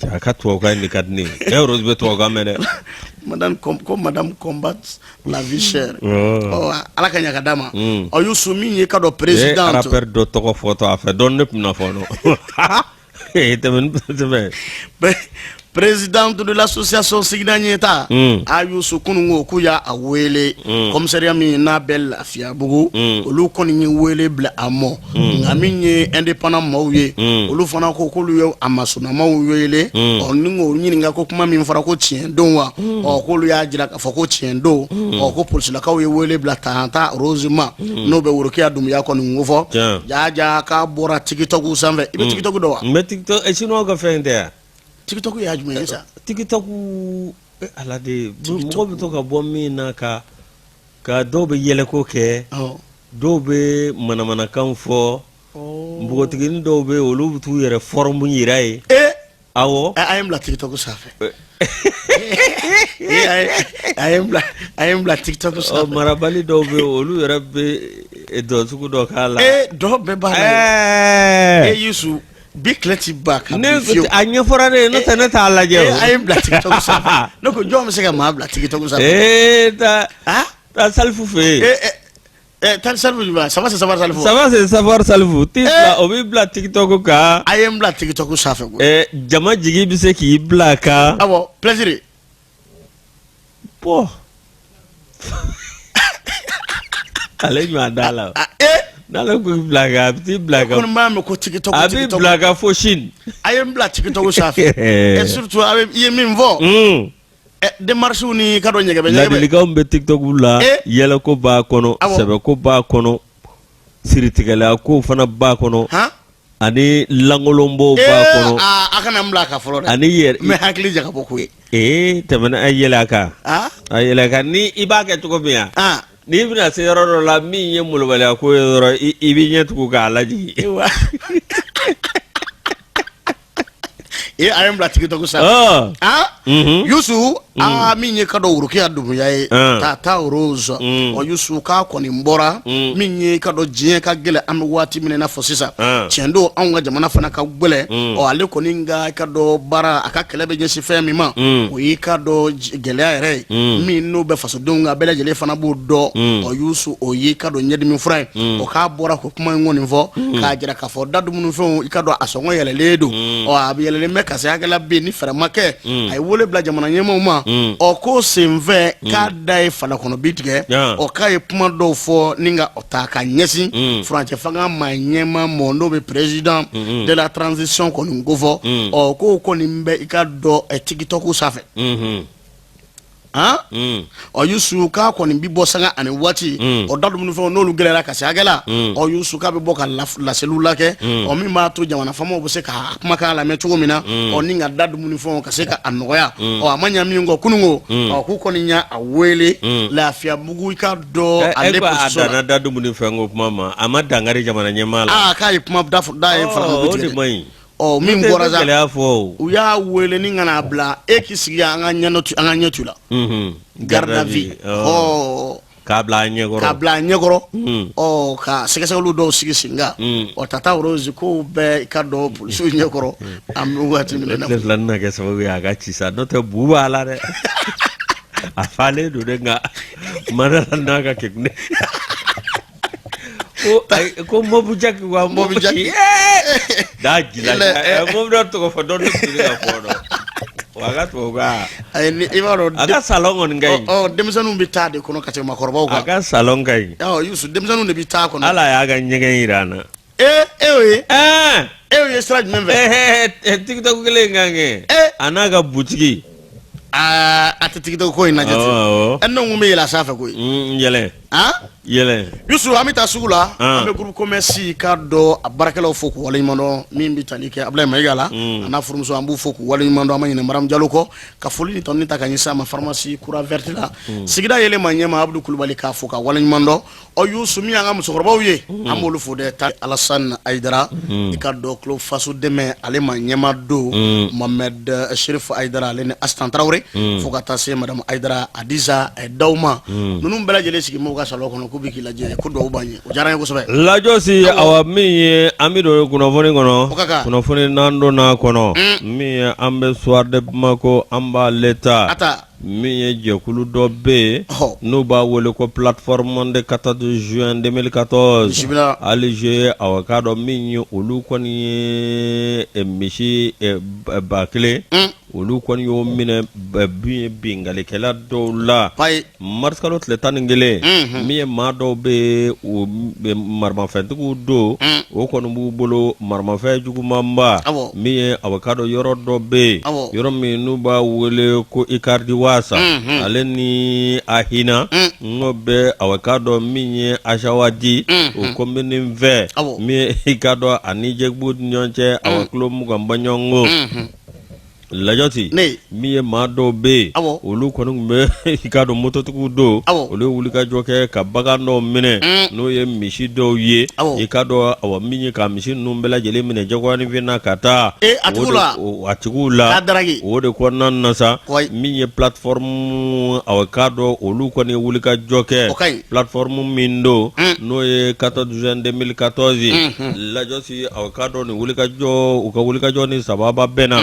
A ka tubabukan de ka di ne ye. E Rose bɛ tubabukan mɛn dɛ. Madame, ko madame combat la vie chère. Ɔ Ala ka ɲa ka d'a ma. Ɔ Yusu, min ye ka dɔn président. E rappeur dɔ tɔgɔ fɔtɔ a fɛ dɔɔni, ne tun bɛna fɔ nɔ. Tɛmɛ tɛmɛ. Présidente de l'association Sigida Ɲɛta, a Yusu, kunun ko k'u y'a wele commissariat min n'a bɛ Lafiyabugu, olu kɔni ye wele bila a mɔ. Nka min ye indépendant maaw ye, olu fana ko k'olu ye a masunamaw wele, ɔ ni k'o ɲininka ko kuma min fɔra ko tiɲɛ don wa? Ɔ k'olu y'a jira k'a fɔ ko tiɲɛ don. Ɔ ko polisilakaw ye wele bila Tata Rose ma, n'o bɛ Worokiya Dumuya kɔni ko fɔ. Jaa k'a bɔra TikTok sanfɛ. I bɛ TikTok dɔn wa? N bɛ TikTok, chinois ka fɛn tɛ yan. TikTok y'a jumɛn ye sa? TikTok, ala de mɔgɔ bɛ to ka bɔ min na ka dɔw bɛ yɛlɛko kɛ, dɔw bɛ manamanakan fɔ, npogotiginin dɔw bɛ olu bɛ t'u yɛrɛ forme yira yen. Awɔ. A ye n bila TikTok sanfɛ. A ye n bila TikTok sanfɛ. Marabali dɔw bɛ olu yɛrɛ bɛ dɔn sugu dɔ k'a la. Dɔw bɛɛ b'a la. E Yusu, bi tile ti ba kan. Ne a ɲɛfɔra ne ye, n'o tɛ ne t'a lajɛ. A ye n bila TikTok sanfɛ. Ne ko jɔn bɛ se ka maa bila TikTok sanfɛ? Ee taa taa Salifu fɛ yen. Taa Salifu jumɛn? Ça va, c'est savoir Salifu. Ça va, c'est savoir Salifu t'i bila, o b'i bila TikTok kan. A ye n bila TikTok sanfɛ koyi. Jama jigi bɛ se k'i bila a kan. Awɔ, plaisir. Bon, ale ɲɔgɔn da la. N'ale ko bila a bɛ t'i bila kan. Ko b'a mɛn ko TikTok. A b'i bila kan fo Chine. A ye n bila TikTok sanfɛ. Et surtout a bɛ i ye min fɔ. Démarches ni ka dɔn ɲɛgɛbɛ ɲɛgɛbɛ. Ladilikanw bɛ TikTok la, yɛlɛko b'a kɔnɔ, sɛbɛko b'a kɔnɔ, siritigɛla ko fana b'a kɔnɔ. Ani lankolonbo b'a kɔnɔ. A kana n bila a kan fɔlɔ dɛ. Ani yɛrɛ. N bɛ hakili jagabɔ ko ye. Ee tɛmɛna a yɛlɛ a kan. A yɛlɛ a kan ni i b'a kɛ cogo min yan. N'i bɛna se yɔrɔ dɔ la min ye malobaliya ko ye dɔrɔn i b'i ɲɛ tugu k'a lajigin. Ee a ye n bila TikTok sa ah Yusu aa min ye ka dɔn Worokiya Dunbuya ye Tata Rose ɔ Yusu k'a kɔni bɔra min ye ka dɔn diɲɛ ka gɛlɛn an bɛ waati min na i n'a fɔ sisan tiɲɛ don anw ka jamana fana ka gɛlɛn ɔ ale kɔni ka dɔn baara a ka kɛlɛ bɛ ɲɛsin fɛn min ma o y'i ka dɔn gɛlɛya yɛrɛ ye min n'o bɛ fasodenw kan bɛɛ lajɛlen fana b'o dɔn ɔ Yusu o y'i ka dɔn ɲɛdimi fura ye o k'a bɔra ko kuma in kɔni fɔ k'a jira k'a fɔ da dumunifɛnw i ka dɔn a sɔngɔ yɛlɛlen don ɔ a bɛ yɛlɛlen bɛ ka se hakɛ la bi ni fɛɛrɛ ma kɛ a ye wele bila jamana ɲɛmaaw ma ɔ ko senfɛ k'a da ye falakɔnɔ bi tigɛ ɔ k'a ye kuma dɔw fɔ ni ka o ta ka ɲɛsin furancɛ fanga maa ɲɛmaa mɔ n'o bɛ président de la transition kɔni kofɔ ɔ k'o kɔni bɛ i ka dɔn TikTok sanfɛ. Ɔ Yusu k'a kɔni bɛ bɔ sanga ani waati ɔ da dumunifɛnw n'olu gɛlɛyara ka se hakɛ la ɔ Yusu k'a bɛ bɔ ka laseliw lakɛ ɔ min b'a to jamana faamaw bɛ se ka kumakan lamɛn cogo min na ɔ ni ka da dumunifɛnw ka se ka a nɔgɔya ɔ a ma ɲa min kɔ kununko ɔ k'u kɔni y'a wele Lafiyabugu i ka dɔn ale a danna da dumunifɛn ko kuma ma a ma dankari jamana ɲɛmaa la k'a ye kuma da ye fara o de man ɲi. Ɔ min bɔra sa gɛlɛya fɔ u y'a wele ni ka n'a bila e k'i sigi an ka ɲɛ tu la garde à vue ɔ k'a bila a ɲɛkɔrɔ k'a bila a ɲɛkɔrɔ ɔ ka sɛgɛsɛgɛliw dɔw sigi sen kan ɔ Tata Rose kow bɛɛ i ka dɔn polisiw ɲɛkɔrɔ an bɛ waati min na tile fila na kɛ sababu ye a ka ci sa n'o tɛ bu b'a la dɛ a falen don dɛ nka mana n'a ka kekun ko mobu jaki wa mobu jaki da jila mobu dɔ tɔgɔ fɔ dɔ tɛ ka fɔ dɔn wa a ka tubabukan ayi ni i b'a dɔn a ka salon kɔni ka ɲi ɔ denmisɛnninw bɛ taa de kɔnɔ ka tɛmɛ maakɔrɔbaw kan a ka salon ka ɲi ɔ Yusu denmisɛnninw de bɛ taa kɔnɔ ala y'a ka ɲɛgɛn yira an na ee e y'o ye e y'o ye sira jumɛn fɛ TikTok kelen in kan kɛ a n'a ka butigi aa a tɛ TikTok ko in lajɛ ten ɛ ne ko n bɛ yɛlɛ a sanfɛ koyi yɛlɛ yɛlɛ Yusu an bɛ taa sugu la an bɛ groupe commerce ka dɔn a baarakɛlaw fo k'u waleɲuman dɔn min bɛ tali kɛ Abulayi Mayiga la a n'a furumuso an b'u fo k'u waleɲuman dɔn an ma ɲinɛ Maramu Jalo kɔ ka foli ni tanuni ta ka ɲɛsin a ma pharmacie Croix Verte la sigida yelen maa ɲɛmaa Abudu Kulubali k'a fo ka waleɲuman dɔn ɔ Yusu min y'an ka musokɔrɔbaw ye an b'olu fo dɛ ta Alassane Ayidara i ka dɔn kulo faso dɛmɛ ale maa ɲɛmaa don Mohamed Chérif Ayidara ale ni Asitan Tarawele fo ka taa se madame Ayidara Adiza Dawuma ninnu bɛɛ lajɛlen sigi m'u ka salon kɔnɔ k'u bɛ k'i lajɛ ko dugawu b'an ye o diyara an ye kosɛbɛ Lajɔsi awa min ye an bɛ don kunnafoni kɔnɔ kunnafoni n'an donna a kɔnɔ min ye an bɛ Soir de Bamako an b'ale ta min ye jɛkulu dɔ bɛ yen n'u b'a wele ko plateforme de 14 juin 2014 Alger awa k'a dɔn min ye olu kɔni ye misi 1000 olu kɔni y'o minɛ min ye binkannikɛla dɔw la marisikalo tile 11 min ye maa dɔw bɛ yen maramafɛntigiw don o kɔni b'u bolo maramafɛn jugumanba min ye awa k'a dɔn yɔrɔ dɔ bɛ yen yɔrɔ min n'u b'a wele ko Ikaridiwasa ale ni Ahina n'o bɛ awa k'a dɔn min ye Azawadi o komini fɛ min ye i k'a dɔn ani Jɛbugu ni ɲɔgɔn cɛ awa kilo 20 bɔɲɔgɔnko Lajɔsi min ye maa dɔw bɛ yen olu kɔni tun bɛ i k'a dɔn mototigiw don olu ye wulikajɔ kɛ ka bagan dɔw minɛ n'o ye misi dɔw ye i k'a dɔn awa min ye ka misi ninnu bɛɛ lajɛlen minɛ jagoyaninfin na ka taa a tigiw la o de kɔnɔna na sa min ye plateforme awa k'a dɔn olu kɔni ye wulikajɔ kɛ plateforme min don n'o ye 14 juin 2014 ye Lajɔsi awa k'a dɔn nin wulikajɔ u ka wulikajɔ ni sababa bɛnna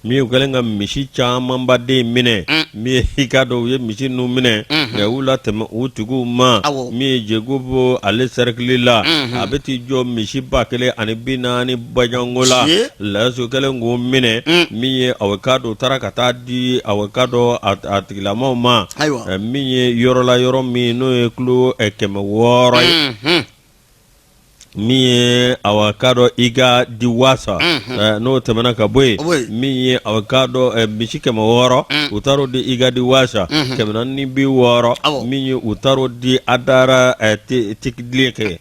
min u kɛlen ka misi camanba den minɛ min ye i k'a dɔn u ye misi ninnu minɛ nka u latɛmɛ u tigiw ma min ye Jɛgubo ale sɛrɛkili la a bɛ t'i jɔ misi 1040 bɔɲɔgɔnko la Lajɔsi u kɛlen k'o minɛ min ye awa k'a dɔn u taara ka taa di awa k'a dɔn a tigilamaw ma min ye yɔrɔ la yɔrɔ min n'o ye kilo 600 ye. Min ye awa k'a dɔn i ka di waasa n'o tɛmɛna ka bɔ yen, min ye awa k'a dɔn misi 600, u taar'o di i ka di waasa 460, min ye u taar'o di Adara Tikileke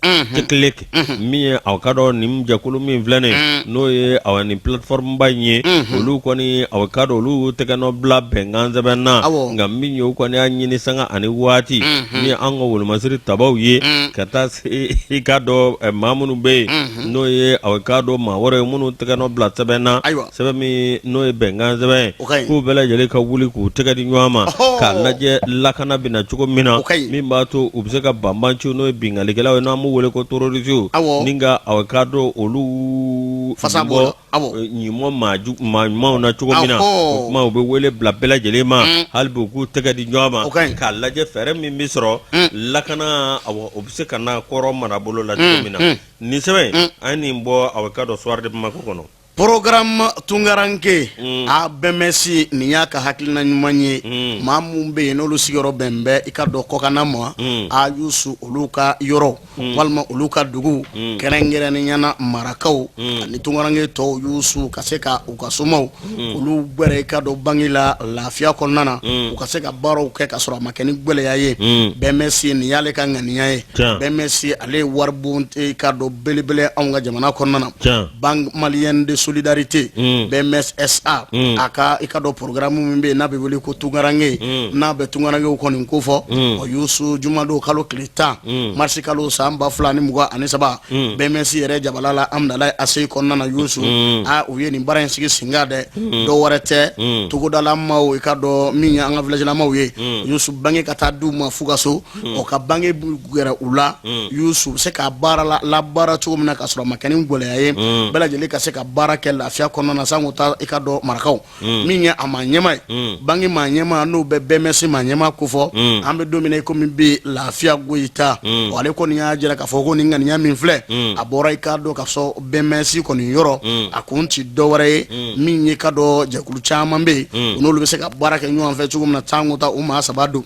min ye awa k'a dɔn nin jɛkulu min filɛ nin n'o ye awa nin plateforme ba in ye, olu kɔni awa k'a dɔn olu tɛgɛ nɔ bila bɛnkan sɛbɛn na, nka min ye u kɔni y'a ɲini sanga ani waati min ye an ka wolomasiri tabaw ye ka taa i k'a dɔn maa minnu bɛ yen n'o ye awa k'a dɔn maa wɛrɛ ye minnu tɛgɛ nɔ bila sɛbɛn na, sɛbɛn min n'o ye bɛnkan sɛbɛn ye, k'u bɛɛ lajɛlen ka wuli k'u tɛgɛ di ɲɔgɔn ma k'a lajɛ lakana bɛ na cogo min na, min b'a to u bɛ se ka banbanciw n'o ye binkannikɛlaw ye n'an b'u wele ko terroristew ni ka awa k'a dɔn olu fasa bɔ ɲuman maa ɲumanw na cogo min na, o tuma u bɛ wele bila bɛɛ lajɛlen ma hali bi u k'u tɛgɛ di ɲɔgɔn ma k'a lajɛ fɛɛrɛ min bɛ sɔrɔ lakana, awa o bɛ se ka na kɔrɔn marabolo la cogo min na. Nin sɛbɛn an ye nin bɔ awa k'a dɔn Soir de Bamako kɔnɔ. Programme Tungaranke a BMS nin y'a ka hakilina ɲuman ye. Maa minnu bɛ yen n'olu sigiyɔrɔ bɛn bɛ i ka dɔn kɔkanna ma, a Yusu olu ka yɔrɔ walima olu ka dugu, kɛrɛnkɛrɛnnenya na marakaw ani tungaranke tɔw, Yusu ka se ka u ka somaw olu gbɛrɛ i ka dɔn banki la lafiya kɔnɔna na, u ka se ka baaraw kɛ ka sɔrɔ a ma kɛ ni gɛlɛya ye. BMS nin y'ale ka ŋaniya ye. BMS ale ye waribon i ka dɔn belebele anw ka jamana kɔnɔna na. Banque Malienne de Solidarité, BMS SA, a ka i ka dɔn programme min bɛ yen n'a bɛ wele ko Tungaranke, n'a bɛ tungarankew kɔni ko fɔ o, Yusu, jumadon kalo tile 10 marisi kalo san 2023, BMS yɛrɛ jabala la Amudalayi ACI kɔnɔna na, Yusu, aa u ye nin baara in sigi sen kan dɛ. Dɔw wɛrɛ tɛ, togodala maaw, i ka dɔn min ye an ka village ye, Yusu, banque ka taa d'u ma f'u ka so, o ka banque gɛrɛ u la, Yusu, u bɛ se ka baara labaara cogo min na ka sɔrɔ a ma kɛ ni gɛlɛya ye, bɛɛ lajɛlen ka se ka baara kɛ lafiya kɔnɔna na. Sanko ta i ka dɔn marakaw min ye a maa ɲɛmaa ye, banque maa ɲɛmaa, n'o bɛ BMS maa ɲɛmaa kofɔ an bɛ don min na i komi bi, Lafiya Goyita, ale kɔni y'a jira k'a fɔ ko nin ŋaniya min filɛ, a bɔra i ka dɔn ka sɔrɔ BMS kɔni yɔrɔ, a kun ti dɔwɛrɛ ye, min ye ka dɔn jɛkulu caman bɛ yen, u n'olu bɛ se ka baara kɛ ɲɔgɔn fɛ cogo min na. Sanko ta u maa saba don,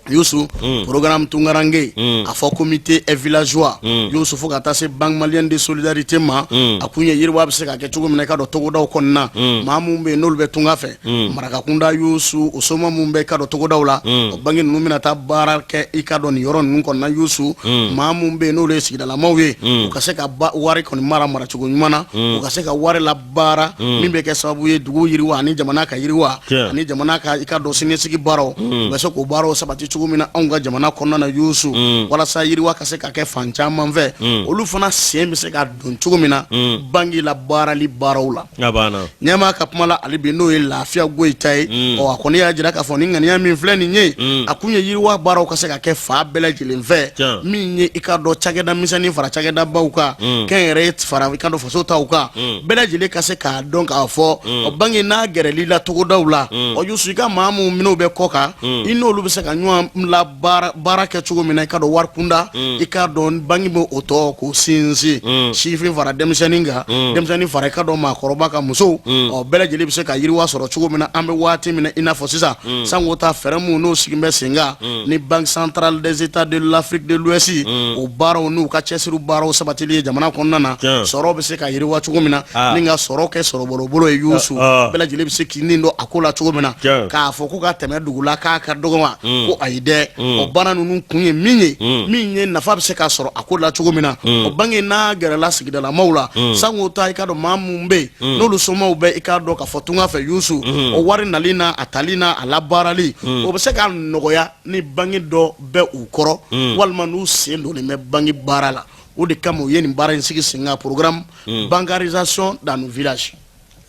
Yusu, programme Tungaranke, a fɔ comité villageois, Yusu, fo ka taa se Banque Malienne de Solidarité ma, a kun ye yiriwa bɛ se ka kɛ cogo min na i ka dɔn togodaw kɔnɔna. Maa minnu bɛ yen n'olu bɛ tunga fɛ, marakakunda, Yusu, o soma minnu bɛ i ka dɔn togodaw la, o banque ninnu bɛna taa baara kɛ i ka dɔn nin yɔrɔ ninnu kɔnɔna. Yusu, maa minnu bɛ yen n'olu ye sigidalamaw ye, u ka se ka wari kɔni mara maracogo ɲuman na, u ka se ka wari la baara min bɛ kɛ sababu ye dugu yiriwa ani jamana ka yiriwa ani jamana ka i ka dɔn siniɲɛsigi baaraw, u bɛ se k'o baaraw sabati cogo min na anw ka jamana kɔnɔna na, Yusu, walasa yiriwa ka se ka kɛ fan caman fɛ, olu fana sen bɛ se ka don cogo min na banki la baarali baaraw la. Ɲɛmaa ka kuma la hali bi, n'o ye Lafiya Goyita ye, ɔ a kɔni y'a jira k'a fɔ ni ŋaniya min filɛ nin ye, a kun ye yiriwa baaraw ka se ka kɛ fan bɛɛ lajɛlen fɛ, min ye i ka dɔn cakɛda misɛnnin fara cakɛdabaw kan, kɛnyɛrɛye fara i ka dɔn faso taw kan, bɛɛ lajɛlen ka se k'a dɔn k'a fɔ o banki n'a gɛrɛl'i la togodaw la, ɔ Yusu, i ka maa minnu minnu bɛ kɔ kan, i n'olu bɛ se ka ɲɔgɔn la baara kɛ cogo min na i ka dɔn wari kunda, i k'a dɔn banki bɛ o tɔ k'o sinsin, sifin fara denmisɛnnin kan, denmisɛnnin fara i ka dɔn maakɔrɔba kan, musow, ɔ bɛɛ lajɛlen bɛ se ka yiriwa sɔrɔ cogo min na an bɛ waati min na i n'a fɔ sisan. Sanko ta fɛɛrɛ minnu n'o sigi bɛ sen kan ni Banque Centrale des États de l'Afrique de l'Ouest, o baaraw n'u ka cɛsiri baaraw sabatili ye jamana kɔnɔna na, sɔrɔ bɛ se ka yiriwa cogo min na, ni ka sɔrɔ kɛ sɔrɔbolo ye, Yusu, bɛɛ lajɛlen bɛ se k'i nin don a ko la cogo min na. K'a fɔ ko ka tɛmɛ dugu la k'a ka dɔgɔ wa, ko ayi dɛ. O baara ninnu kun ye min ye, min ye nafa bɛ se ka sɔrɔ a ko la cogo min na, o banki n'a gɛrɛla sigidalamaw la, sanko ta i ka dɔn maa minnu bɛ yen n'olu somaw bɛ i k'a dɔn k'a fɔ tunga fɛ, Yusu, o wari nali n'a a tali n'a a labaarali, o bɛ se ka nɔgɔya ni banki dɔ bɛ u kɔrɔ walima n'u sen donnen bɛ banki baara la. O de kama u ye nin baara in sigi sen kan, programme bancarisation dans nos villages.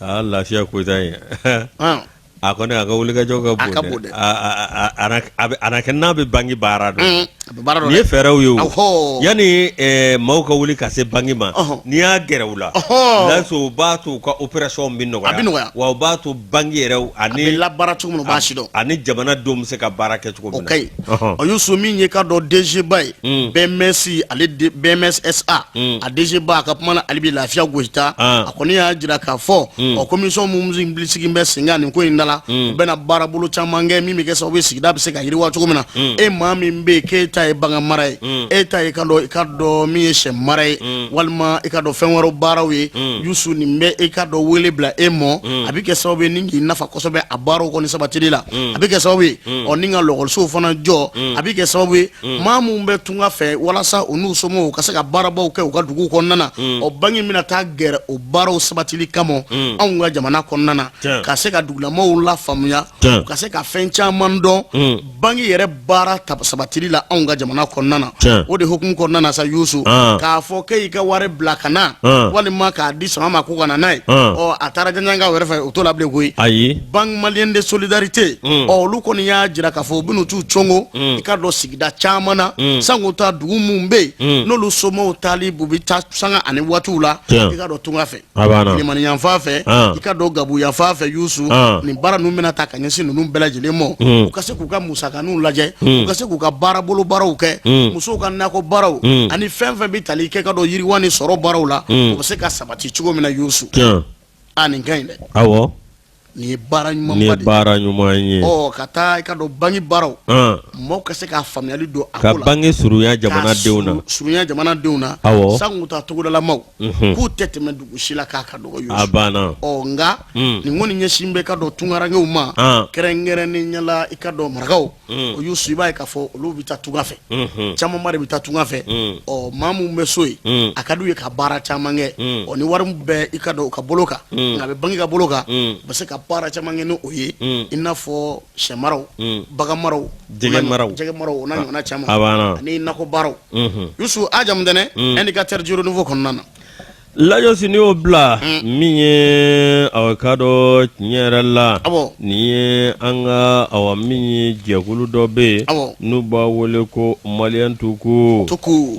Aa, Lafiya Koyita ye, a kɔni a ka wulikajɔ ka bon dɛ. A na kɛ n'a bɛ banki baara dɔn, nin ye fɛɛrɛw ye o. Yanni maaw ka wuli ka se banki ma, n'i y'a gɛrɛ u la, o b'a to u ka opération bɛ nɔgɔya, wa o b'a to banki yɛrɛ ani labaara cogo min u b'a sidɔn, ani jamanadenw bɛ se ka baara kɛ cogo min na. O ka ɲi. O Yusu, min ye ka dɔn DG ba ye, BMS, ale BMS SA, a DG ba, a ka kuma na hali bi, Lafiya Goyita, a kɔni y'a jira k'a fɔ o commission mun sigi bɛ sen kan nin ko in da la, u bɛna baarabolo caman kɛ min bɛ kɛ sababu ye sigida bɛ se ka yiriwa cogo min na. E maa min bɛ yen k'e ta ye bagan mara ye, e ta ye i ka dɔn min ye sɛ mara ye, walima i ka dɔn fɛn wɛrɛ baaraw ye, Yusu, nin bɛ i ka dɔn wele bila e mɔ. A bɛ kɛ sababu ye ni k'i nafa kosɛbɛ a baaraw kɔni sabatili la. A bɛ kɛ sababu ye ɔ ni ka lɔkɔlisow fana jɔ. A bɛ kɛ sababu ye maa minnu bɛ tunga fɛ, walasa u n'u somɔgɔw ka se ka baarabaw kɛ u ka dugu kɔnɔna na. Ɔ banki bɛna taa gɛrɛ o baaraw sabatili kama anw ka jamana kɔnɔna na, ka se ka dugulamaw lafaamuya, u ka se ka fɛn caman dɔn banki yɛrɛ baara sabatili la anw ka jamana kɔnɔna na. O de hukumu kɔnɔna na sa, Yusu, k'a fɔ k'e y'i ka wari bila ka na, walima k'a di sama ma ko ka na n'a ye, ɔ a taara janjankaw yɛrɛ fɛ, o t'o la bilen koyi. Ayi. Banque malienne de solidarité, ɔ olu kɔni y'a jira k'a fɔ u bɛn'u t'u congo i ka dɔn sigida caman na, sanko ta dugu minnu bɛ yen n'olu somaw taali u bɛ taa sanga ani waatiw la i ka dɔn tunga fɛ, Limani yanfan fɛ, i ka dɔn Gabu yanfan fɛ. Yusu, nin baara ninnu bɛna ta ka ɲɛsin ninnu bɛɛ lajɛlen ma, u ka se k'u ka musakaninw lajɛ, u ka se k'u ka baarabolo baaraw kɛ, musow ka nakɔ baaraw ani fɛn fɛn bɛ tali kɛ ka dɔn yiriwa ni sɔrɔ baaraw la, u bɛ se ka sabati cogo min na. Yusu, a nin ka ɲi dɛ. Awɔ. Nin ye baara ɲuman ye, baara ɲuman ye. Ɔ ka taa i ka dɔn banki baaraw, mɔgɔw ka se ka faamuyali don a ko la, ka banki surunya jamanadenw na, surunya jamanadenw na. Awɔ. Sanko ta togodalamaw k'u tɛ tɛmɛ dugu si la k'a ka dɔgɔ, Yusu. A banna. Ɔ nka nin kɔni ɲɛsin bɛ ka dɔn tunkarankew ma, kɛrɛnkɛrɛnnenya la i ka dɔn marakaw. O Yusu, i b'a ye k'a fɔ olu bɛ taa tunga fɛ, camanba de bɛ taa tunga fɛ. Ɔ maa minnu bɛ so yen, a ka d'u ye ka baara caman kɛ. Ɔ ni wari bɛ i ka dɔn u ka bolo kan, nka a bɛ banki ka bolo kan, u bɛ se ka baara caman kɛ ni o ye, i n'a fɔ sɛ maraw, bagan maraw, jɛgɛ maraw, jɛgɛ maraw, o n'a ɲɔgɔnna caman, ani nakɔ baaraw. Yusu, a jamu tɛnɛ Indicateur du Renouveau kɔnɔna na. Lajɔsi, n'i y'o bila min ye, awa k'a dɔn tiɲɛ yɛrɛ la, nin ye an ka awa min ye jɛkulu dɔ bɛ yen n'u b'a wele ko Malien tout court,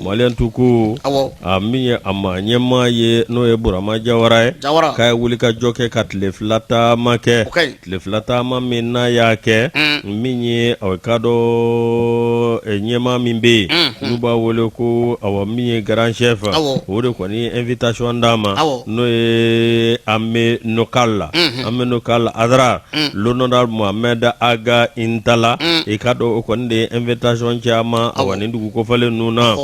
Malien tout court, a min ye a maa ɲɛmaa ye, n'o ye Burama Jawara ye, k'a ye wulikajɔ kɛ ka tile 2 taama kɛ. Tile 2 taama min n'a y'a kɛ, min ye awa k'a dɔn ɲɛmaa min bɛ yen n'u b'a wele ko awa min ye grand chef, o de kɔni ye invitation d'a ma, n'o ye Amenokal la, Amenokal Adrar, l'honorable Mohamed Ag Intalla. I k'a dɔn o kɔni de ye invitation ci a ma, awa nin dugu kofɔlen ninnu na,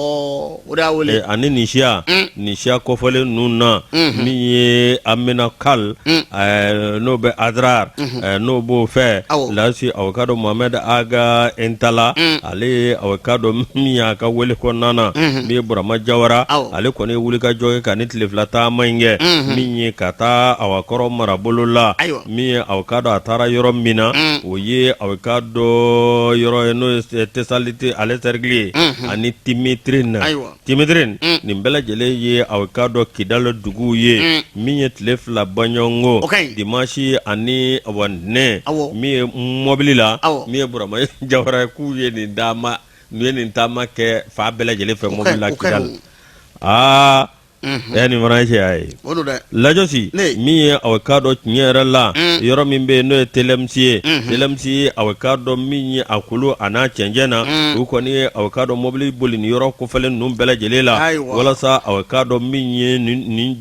ani nin siya nin siya kofɔlen ninnu na, min ye Amenokal n'o bɛ Adrar, n'o b'o fɛ lasi. Awa k'a dɔn Mohamed Ag Intalla, ale ye awa k'a dɔn min y'a ka wele kɔnɔna na, min ye Burama Jawara, ale kɔni ye wulikajɔ kɛ ka ni tile 2 taama in kɛ, min ye ka taa awa kɔrɔn marabolo la, min ye awa k'a dɔn a taara yɔrɔ min na, o ye awa k'a dɔn yɔrɔ ye n'o ye Tesaliti ale cercle ye ani Timitrine. Timitrine, nin bɛɛ lajɛlen ye awa k'a dɔn Kidali duguw ye. Min ye tile 2 baɲɔgɔnko, dimanche ani awa ntɛnɛn, min ye mɔbili la, min ye Burama Jawara ye, k'u ye nin taama, n'u ye nin taama kɛ fan bɛɛ lajɛlen fɛ mɔbili la Kidali. Aa nin fana ye cɛya ye. Lajɔsi, min ye awa k'a dɔn tiɲɛ yɛrɛ la, yɔrɔ min bɛ yen n'o ye Telemsi ye, Telemsi, awa k'a dɔn min ye a kulu a n'a cɛncɛn na, u kɔni ye awa k'a dɔn mɔbili boli nin yɔrɔ kofɔlen ninnu bɛɛ lajɛlen la, walasa awa k'a dɔn min ye nin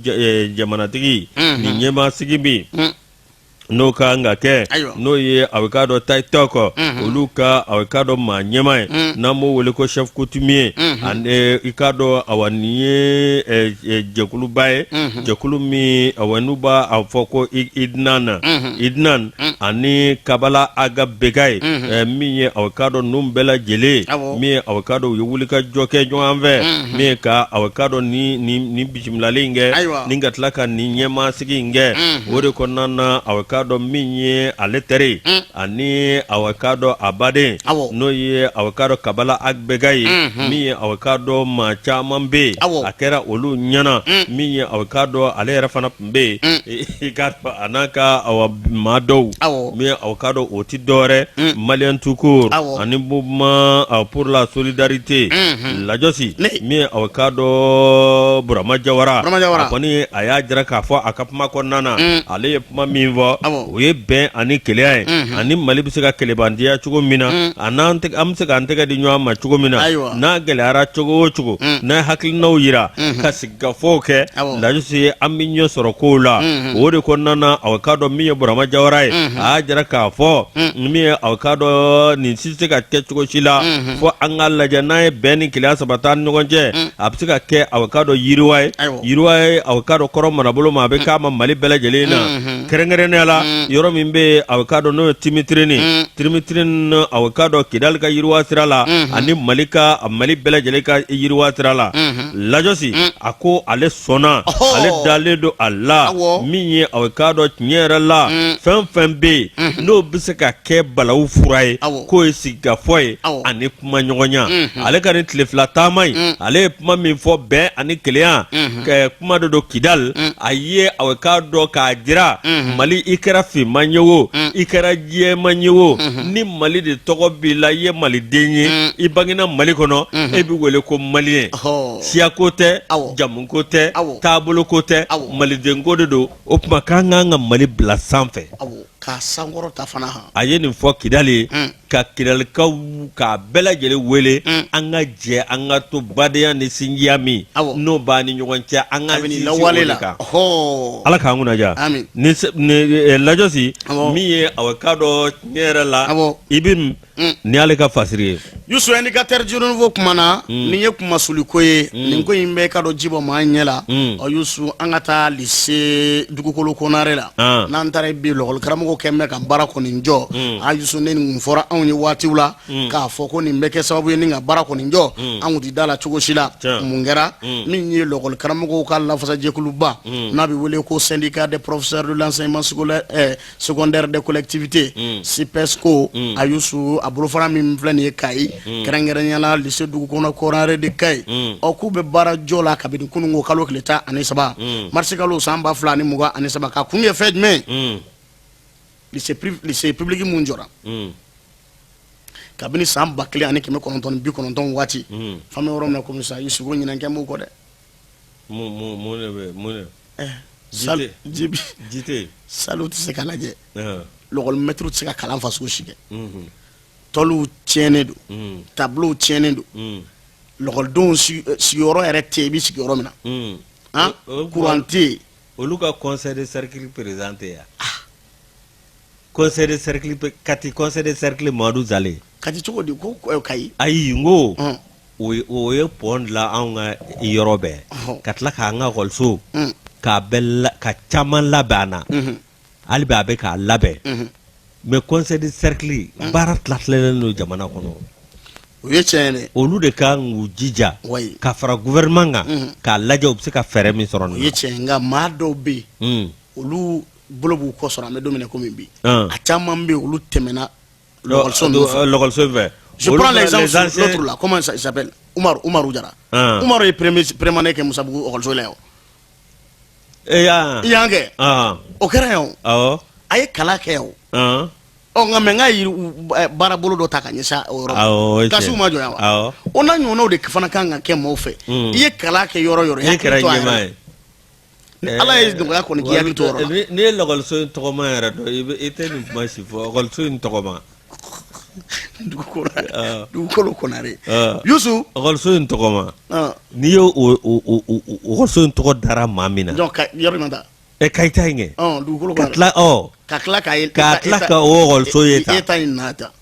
jamanatigi nin ɲɛmaasigi min n'o ka kan ka kɛ, n'o ye awa k'a dɔn Taytɔk, olu ka awa k'a dɔn maa ɲɛmaa ye, n'an b'o wele ko chef coutumier. Ani i k'a dɔn awa nin ye jɛkuluba ye, jɛkulu min awa n'u b'a a fɔ ko Idnan, Idnan ani Kabala Aga Begaye, min ye awa k'a dɔn ninnu bɛɛ lajɛlen, min ye awa k'a dɔn u ye wulikajɔ kɛ ɲɔgɔn fɛ, min ye ka awa k'a dɔn nin bisimilali in kɛ ni ka tila ka nin ɲɛmaasigi in kɛ. O de kɔnɔna na, awa k'a dɔn min ye ale teri ani awa k'a dɔn a baden, n'o ye awa k'a dɔn Kabala Ag Begaye, min ye awa k'a dɔn maa caman bɛ yen, a kɛra olu ɲɛna, min ye awa k'a dɔn ale yɛrɛ fana tun bɛ yen, i k'a dɔn a n'a ka awa maa dɔw, min ye awa k'a dɔn o tɛ dɔwɛrɛ Malien tout court ani mouvement pour la solidarité. Lajɔsi, min ye awa k'a dɔn Burama Jawara, a kɔni a y'a jira k'a fɔ a ka kuma kɔnɔna na, ale ye kuma min fɔ. o ye bɛn ani kelenya ye, ani Mali bɛ se ka kelenbantiya cogo min na, ani an bɛ se k'an tɛgɛ di ɲɔgɔn ma cogo min na, n'a gɛlɛyara cogo o cogo, n'an ye hakilinaw jira ka sigikafɔw kɛ, Lajɔsi, an bɛ ɲɛ sɔrɔ kow la. O de kɔnɔna na, aw k'a dɔn min ye Burama Jawara ye, a y'a jira k'a fɔ min ye, aw k'a dɔn nin si tɛ se ka kɛ cogo si la fo an k'a lajɛ n'an ye bɛn ni kelenya sabati an ni ɲɔgɔn cɛ, a bɛ se ka kɛ, aw k'a dɔn, yiriwa ye, yiriwa ye, aw k'a dɔn, kɔrɔn marabolo ma, a bɛ k'a ma Mali bɛɛ lajɛlen na, kɛrɛnkɛrɛnnenya la yɔrɔ min bɛ yen, aw k'a dɔn, n'o ye Timitirini, Timitirini, aw k'a dɔn, Kidali ka yiriwa sira la ani Mali ka Mali bɛɛ lajɛlen ka yiriwa sira la. Lajɔsi, a ko ale sɔnna, ale dalen don a la min ye, aw k'a dɔn, tiɲɛ yɛrɛ la, fɛn fɛn bɛ yen n'o bɛ se ka kɛ balawu fura ye, k'o ye sigikafɔ ye ani kumaɲɔgɔnya. Ale ka nin tile 2 taama in, ale ye kuma min fɔ, bɛn ani kelenya kuma de don Kidali. A ye, aw k'a dɔn, k'a jira Mali, i kɛra finman ye o, i kɛra jɛman ye o, ni Mali de tɔgɔ b'i la, i ye maliden ye, i bangena Mali kɔnɔ, e bɛ wele ko maliyɛn. Siyako tɛ, jamuko tɛ, taaboloko tɛ, malidenko de don. O tuma k'an k'an ka Mali bila sanfɛ. K'a sankɔrɔta fana. A ye nin fɔ Kidali, ka Kidalikaw k'a bɛɛ lajɛlen wele, an ka jɛ, an ka to badenya ni sinjiya min n'o b'an ni ɲɔgɔn cɛ, an ka lawale la kan. Ala k'an kunna diya. Ni Lajɔsi, min ye, aw k'a dɔn, tiɲɛ yɛrɛ la, i bɛ ni ale ka fasiri ye. Yusu, Indicateur du Renouveau kumana. Nin ye kumasuliko ye. Nin ko in bɛ ka dɔn ji bɔ maa ɲɛ la. Ɔ Yusu, an ka taa lycée Dugukolo Konare la. N'an taara bi, lɔkɔli karamɔgɔ kɛlen bɛ ka baara kɔni jɔ. A Yusu, ne nin fɔra anw ye waatiw la k'a fɔ ko nin bɛ kɛ sababu ye ni ka baara kɔni jɔ, an kun ti da la cogo si la. Mun kɛra? Min ye lɔkɔli karamɔgɔw ka lafasajɛkuluba n'a bɛ wele ko Syndicat des professeurs de l'enseignement scolaire secondaire des collectivités, SYPESCO, a Yusu, a bolofara min filɛ nin ye Kayi, kɛrɛnkɛrɛnnenya la lycée Dugukolo Konare de Kayi, ɔ k'u bɛ baara jɔ la kabini kununko kalo tile 13 marisi kalo san 2023. Ka kun ye fɛn jumɛn ye? Lycée public mun jɔra kabini san 1990 waati, fan bɛ yɔrɔ min na komi sisan, Yusu, ko ɲinɛ kɛ m'u kɔ dɛ. Mun de bɛ mun de? Jibi sallew tɛ se ka lajɛ, lɔkɔlimɛtiriw tɛ se ka kalan fasugu si kɛ, tɔliw tiɲɛnen don, tableauw tiɲɛnen don, lɔkɔlidenw sigiyɔrɔ yɛrɛ tɛ yen i bɛ sigi yɔrɔ min na, courant tɛ yen. Olu ka conseil de cercle président tɛ yan, conseil de cercle Kati, conseil de cercle Mamadu Zale. Kati cogo di ko Kayi? Ayi, n ko o ye pont dilan anw ka yɔrɔ bɛɛ, ka tila k'an ka ekɔliso k'a bɛɛ ka caman labɛn an na, hali bi a bɛ k'a labɛn. Mais conseil de cercle baara tilatilalen don jamana kɔnɔ. O ye tiɲɛ ye. Olu de kan k'u jija ka fara gouvernement kan k'a lajɛ u bɛ se ka fɛɛrɛ min sɔrɔ. O ye tiɲɛ, nka maa dɔw bɛ yen, olu bolo b'u kɔ sɔrɔ. An bɛ don min na komi bi, a caman bɛ yen, olu tɛmɛna lɔkɔliso ninnu fɛ. Lɔkɔliso fɛ. Je prends l'exemple sur l'autre là, comment ça il s'appelle, Umaru, Umaru Jara. Umaru ye premier première année kɛ Musabugu ɔkɔliso la yan. E y'a I y'an kɛ. O kɛra yan o. A ye kalan kɛ yan o. Ɔ nka mais n ka yiri baara bolo dɔ ta ka ɲɛsin o yɔrɔ ma. Kilasiw ma jɔ yan wa? O n'a ɲɔgɔnnaw de fana kan ka kɛ maaw fɛ. I ye kalan kɛ yɔrɔ o yɔrɔ, i hakili to a yɛrɛ la. Ni Ala ye nɔgɔya kɔni k'i hakili to yɔrɔ la. N'i ye lɔkɔliso in tɔgɔma yɛrɛ dɔn, i tɛ nin kuma si fɔ, ɔkɔliso in tɔgɔma. Dugukolo Konare. Yusu. Ɔkɔliso in tɔgɔma. N'i ye ɔkɔliso in tɔgɔ dara maa min na. Donc yɔrɔ jumɛn ta? Ɛ Kayita in kɛ. Dugukolo Ka tila ka tila ka ka tila ka o ɔkɔliso ye tan. E ta in na ta.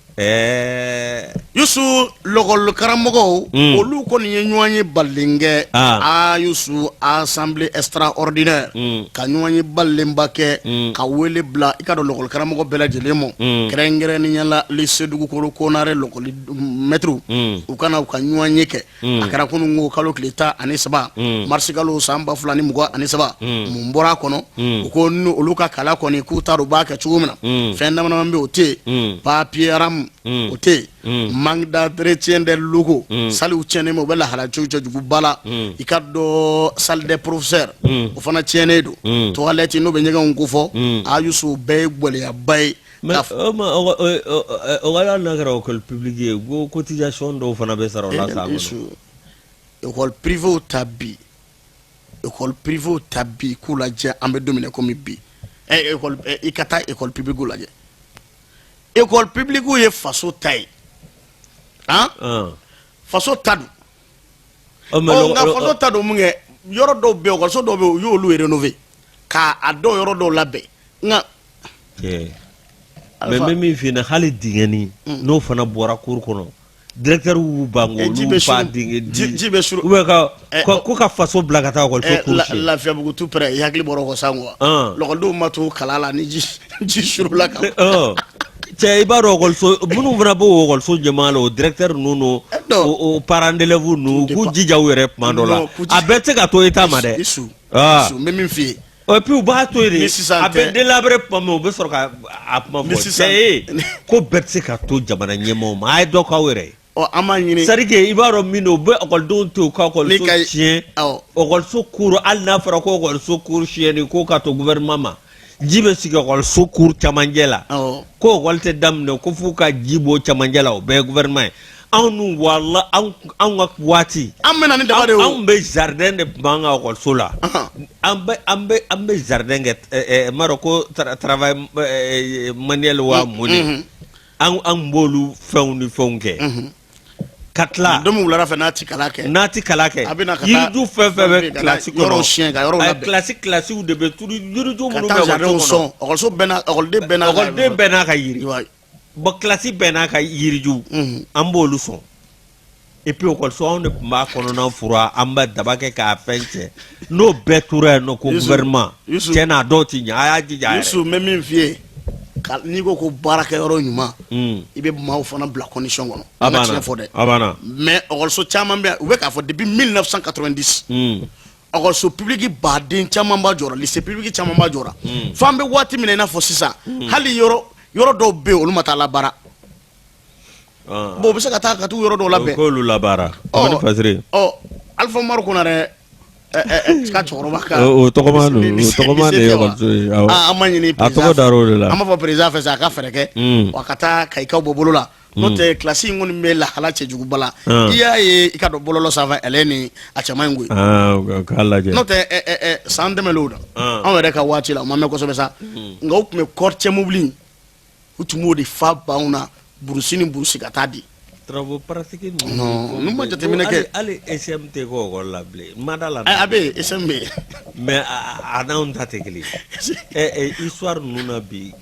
Yusu, lɔkɔli karamɔgɔw, olu kɔni ye ɲɔgɔn ye balen kɛ. Aa Yusu, assemblée extraordinaire, ka ɲɔgɔn ye balenba kɛ, ka wele bila i ka dɔn lɔkɔli karamɔgɔ bɛɛ lajɛlen ma, kɛrɛnkɛrɛnnenya la lycée Dugukolo Konare lɔkɔli mɛtiriw, u ka na u ka ɲɔgɔn ye kɛ. A kɛra kununko kalo tile 13 marisi kalo san 2023. Mun bɔra a kɔnɔ? U ko olu ka kalan kɔni, k'u t'a dɔn u b'a kɛ cogo min na. Fɛn dama dama bɛ, o tɛ yen, papier RAM o tɛ yen, manque d'entretien des locaux, sallew tiɲɛnen bɛ, u bɛ lahala cɛjuguba la, i ka dɔn salle des professeurs, o fana tiɲɛnen don, toilette n'o bɛ ɲɛgɛnw kofɔ. A Yusu, bɛɛ ye gɛlɛyaba ye. Mais o wala n'a kɛra école publique ye, ko cotisation dɔw fana bɛ sara o la san kɔnɔ. École privée ta bi, école privée ta bi, k'u lajɛ, an bɛ don min na komi bi. I ka taa école publique lajɛ, école publique ye faso ta ye, han, faso ta don. Nka faso ta don mun kɛ, yɔrɔ dɔw bɛ yen, ekɔliso dɔw bɛ yen, u y'olu rénover k'a dɔw yɔrɔ dɔw labɛn, nka Mais n bɛ min f'i ɲɛna, hali dingɛni n'o fana bɔra cour kɔnɔ, directeur y'u ban k'olu fa dingɛ ji bɛ ou bien ka ko ka faso bila ka taa ekɔliso cour siɲɛ. Lafiyabugu tout près, i hakili bɔra o kɔ sisan quoi, lakɔlidenw ma to kalan la ni ji ji surula kan. Cɛ, i b'a dɔn ekɔliso minnu fana b'o ekɔliso ɲɛmaa la, o directeur ninnu n'o o parents d'élèves ninnu, u k'u jija u yɛrɛ tuma dɔ la, a bɛɛ tɛ se ka to État ma dɛ. Isu, n bɛ min f'i ye. Et puis u b'a to yen de, a bɛ délabré tuma min, u bɛ sɔrɔ ka a kuma fɔ. Cɛ ye, ko bɛɛ tɛ se ka to jamana ɲɛmaaw ma, a ye dɔ k'aw yɛrɛ ye. Ɔ, an b'a ɲini. C'est à dire que i b'a dɔn min don, u bɛ ekɔlidenw to yen u ka ekɔliso tiɲɛ, ekɔliso cour, hali n'a fɔra ko ekɔliso cour tiɲɛni ko ka to gouvernement ma, ji bɛ sigi ekɔliso cour camancɛ la, ko ekɔli tɛ daminɛ ko f'u ka ji bɔ camancɛ la, o bɛɛ ye gouvernement ye. Anw nu wala anw ka waati, an bɛ na ni daba de ye. Anw bɛ jardin de tun b'an ka ekɔliso la, an bɛ jardin kɛ, n m'a dɔn ko travail manuel wa mun de, an b'olu fɛnw ni fɛnw kɛ ka tila. Don min wulada fɛ n'a ti kalan kɛ, n'a ti kalan kɛ, a bɛ na ka taa yiriju fɛn fɛn bɛ kilasi kɔnɔ, yɔrɔw siɲɛ ka yɔrɔw labɛn, kilasiw de bɛ turu, yiriju ka minnu taa bɛ jardinw ekɔliso sɔn kɔnɔ, ekɔliso bɛɛ n'a ekɔliden bɛɛ n'a ka ekɔliden bɛɛ n'a ka yiri, bon, kilasi bɛɛ n'a ka yiriju, an b'olu sɔn. Et puis ekɔliso, anw de tun b'a kɔnɔna furan, an bɛ daba kɛ k'a fɛn cɛ, n'o bɛɛ tora yen nɔ ko gouvernement, tiɲɛ na a dɔw ti ɲɛ, a y'a jija a yɛrɛ. Yusu, n bɛ min f'i ye, n'i ko ko baarakɛyɔrɔ ɲuman, i bɛ maaw fana bila condition kɔnɔ. A An ka banna. tiɲɛ fɔ dɛ. A banna. Mais ekɔliso caman bɛ yan, u bɛ k'a fɔ depuis 1990, ekɔliso public baden caman ba jɔra, lycée public caman ba jɔra, f'an bɛ waati min na i n'a fɔ sisan, hali yɔrɔ yɔrɔ dɔw bɛ yen, olu ma taa labaara. Bon, u bɛ se ka taa ka t'u yɔrɔ dɔw labɛn. K'olu labaara. Ɔ Fasiri. Ɔ, Alifa Umaru Konarɛ ka cɛkɔrɔba ka o tɔgɔma don, o tɔgɔma de ye ekɔliso ye, awɔ. An ma ɲini A tɔgɔ dar'o de la. An b'a fɔ président fɛ sa, a ka fɛɛrɛ kɛ wa ka taa Kayikaw bɔ bolo la, n'o tɛ kilasi in kɔni bɛ lahala cɛjuguba la. I y'a ye, i ka dɔn bɔlɔlɔ sanfɛ, ale ni a cɛman in koyi. K'a lajɛ. N'o tɛ san tɛmɛnlenw na, anw yɛrɛ ka waati la, o ma mɛn kosɛbɛ sa, nka u tun bɛ kɔricɛ mobili, u tun b'o de fa banw na, burusi ni burusi ka taa di. Travaux pratiques ninnu. Non, n'u ma jateminɛ kɛ. Hali ECM tɛ kɛ ekɔli la bilen, n ma da la. A bɛ yen, ECM bɛ yen. Mais a n'anw ta tɛ kelen ye. Histoire ninnu na bi,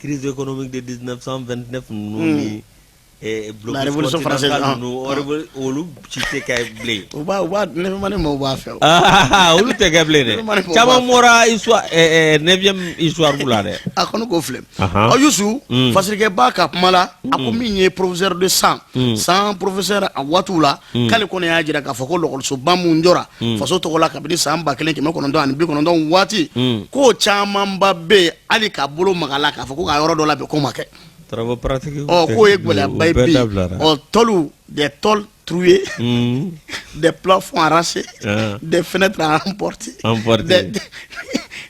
crise économique de 1929 ninnu ni La révolution française ninnu, olu si tɛ kɛ bilen. U b'a neuvième année maaw b'a fɛ. Olu tɛ kɛ bilen dɛ, caman bɔra histoire neuvième histoire la dɛ. A kɔni k'o filɛ. Ɔ Yusu, Fasirikɛba ka kuma la, a ko min ye professeur de san san professeur a waatiw la, k'ale kɔni y'a jira k'a fɔ ko lakɔlisoba mun jɔra faso tɔgɔ la kabini san 1990 waati, k'o camanba bɛ yen, hali k'a bolo maga la k'a fɔ ko k'a yɔrɔ dɔ labɛn, k'o ma kɛ. Travaux pratiques. Ɔ, k'o ye gɛlɛyaba ye bi. Ɔ, tôles, des tôles trouées, des plafonds arrachés, des fenêtres emportées,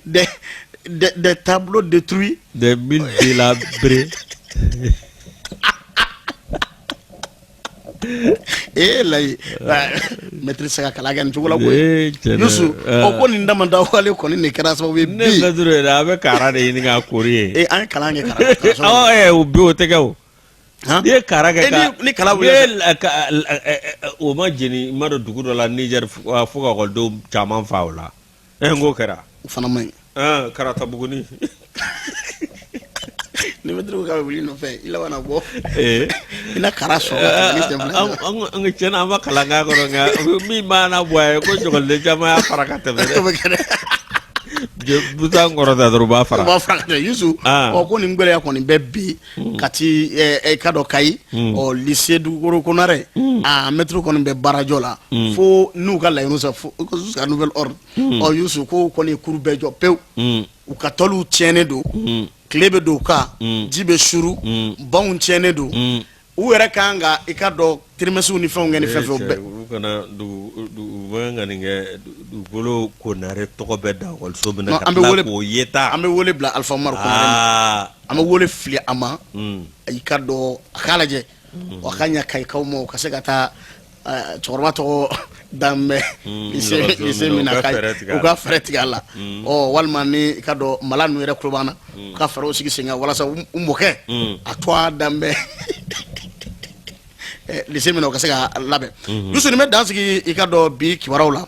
des tableaux détruits, des murs délabrés. Ee layi, maître se ka kalan kɛ nin cogo la koyi. Yusu, ɔ, ko nin damada wale kɔni de kɛra sababu ye bi. Ne maître yɛrɛ, a bɛ kara de ɲini k'a kori ye. Ee, an ye kalan kɛ kara. Ɔ, o bi o tɛ kɛ o. N'i ye kara kɛ ka ni kala wuli, o ma jeni, n ma dɔn dugu dɔ la Niger, fo ka ekɔlidenw caman fa o la. Ɛ, n k'o kɛra. O fana man ɲi. Karata Buguni. Ni maître ko k'a bɛ wuli i nɔfɛ, i laban na bɔ. I na kara sɔrɔ ka tɛmɛ ni sen fila. An tiɲɛ na, an ma kalan k'a kɔnɔ, nka min b'an na bɔ a ye ko ekɔliden caman y'a fara ka tɛmɛ dɛ. O bɛ kɛ dɛ. Busan kɔrɔta dɔrɔn, u b'a fara. U b'a fara ka tɛmɛ Yusu. Ɔ, ko nin gɛlɛya kɔni bɛ bi Kati, ka dɔn Kayi, ɔ, lycée Dugukolo Konarɛ, a maître kɔni bɛ baarajɔ la fo n'u ka laɲini sɔrɔ, fo jusqu'à nouvel ordre. Ɔ Yusu, ko kɔni cour bɛɛ jɔ pewu, u ka tôles tiɲɛnen don, tile bɛ don u kan, ji bɛ suru, banw tiɲɛnen don, u yɛrɛ kan ka i ka dɔn trimestres ni fɛnw kɛ ni fɛn fɛn bɛɛ. Olu kana dugu u bɛ ka nin kɛ Dugukolo Konarɛ tɔgɔ bɛ da ekɔliso min na, ka tila k'o ye ta. An bɛ wele bila Alifa Umaru Konarɛ ma, an bɛ wele fili a ma, i ka dɔn a k'a lajɛ, wa ka ɲɛ Kayikaw ma, u ka se ka taa Cɛkɔrɔba tɔgɔ danbɛ lycée min na u ka fɛɛrɛ tigɛ a la, ɔ walima ni i ka dɔn mala ninnu yɛrɛ tulo b'an na, u ka fɛɛrɛw sigi sen kan walasa u mɔkɛ a tɔgɔ danbɛ lycée min na, u ka se ka labɛn. Yusu, nin bɛ dan sigi i ka dɔn bi kibaruyaw la.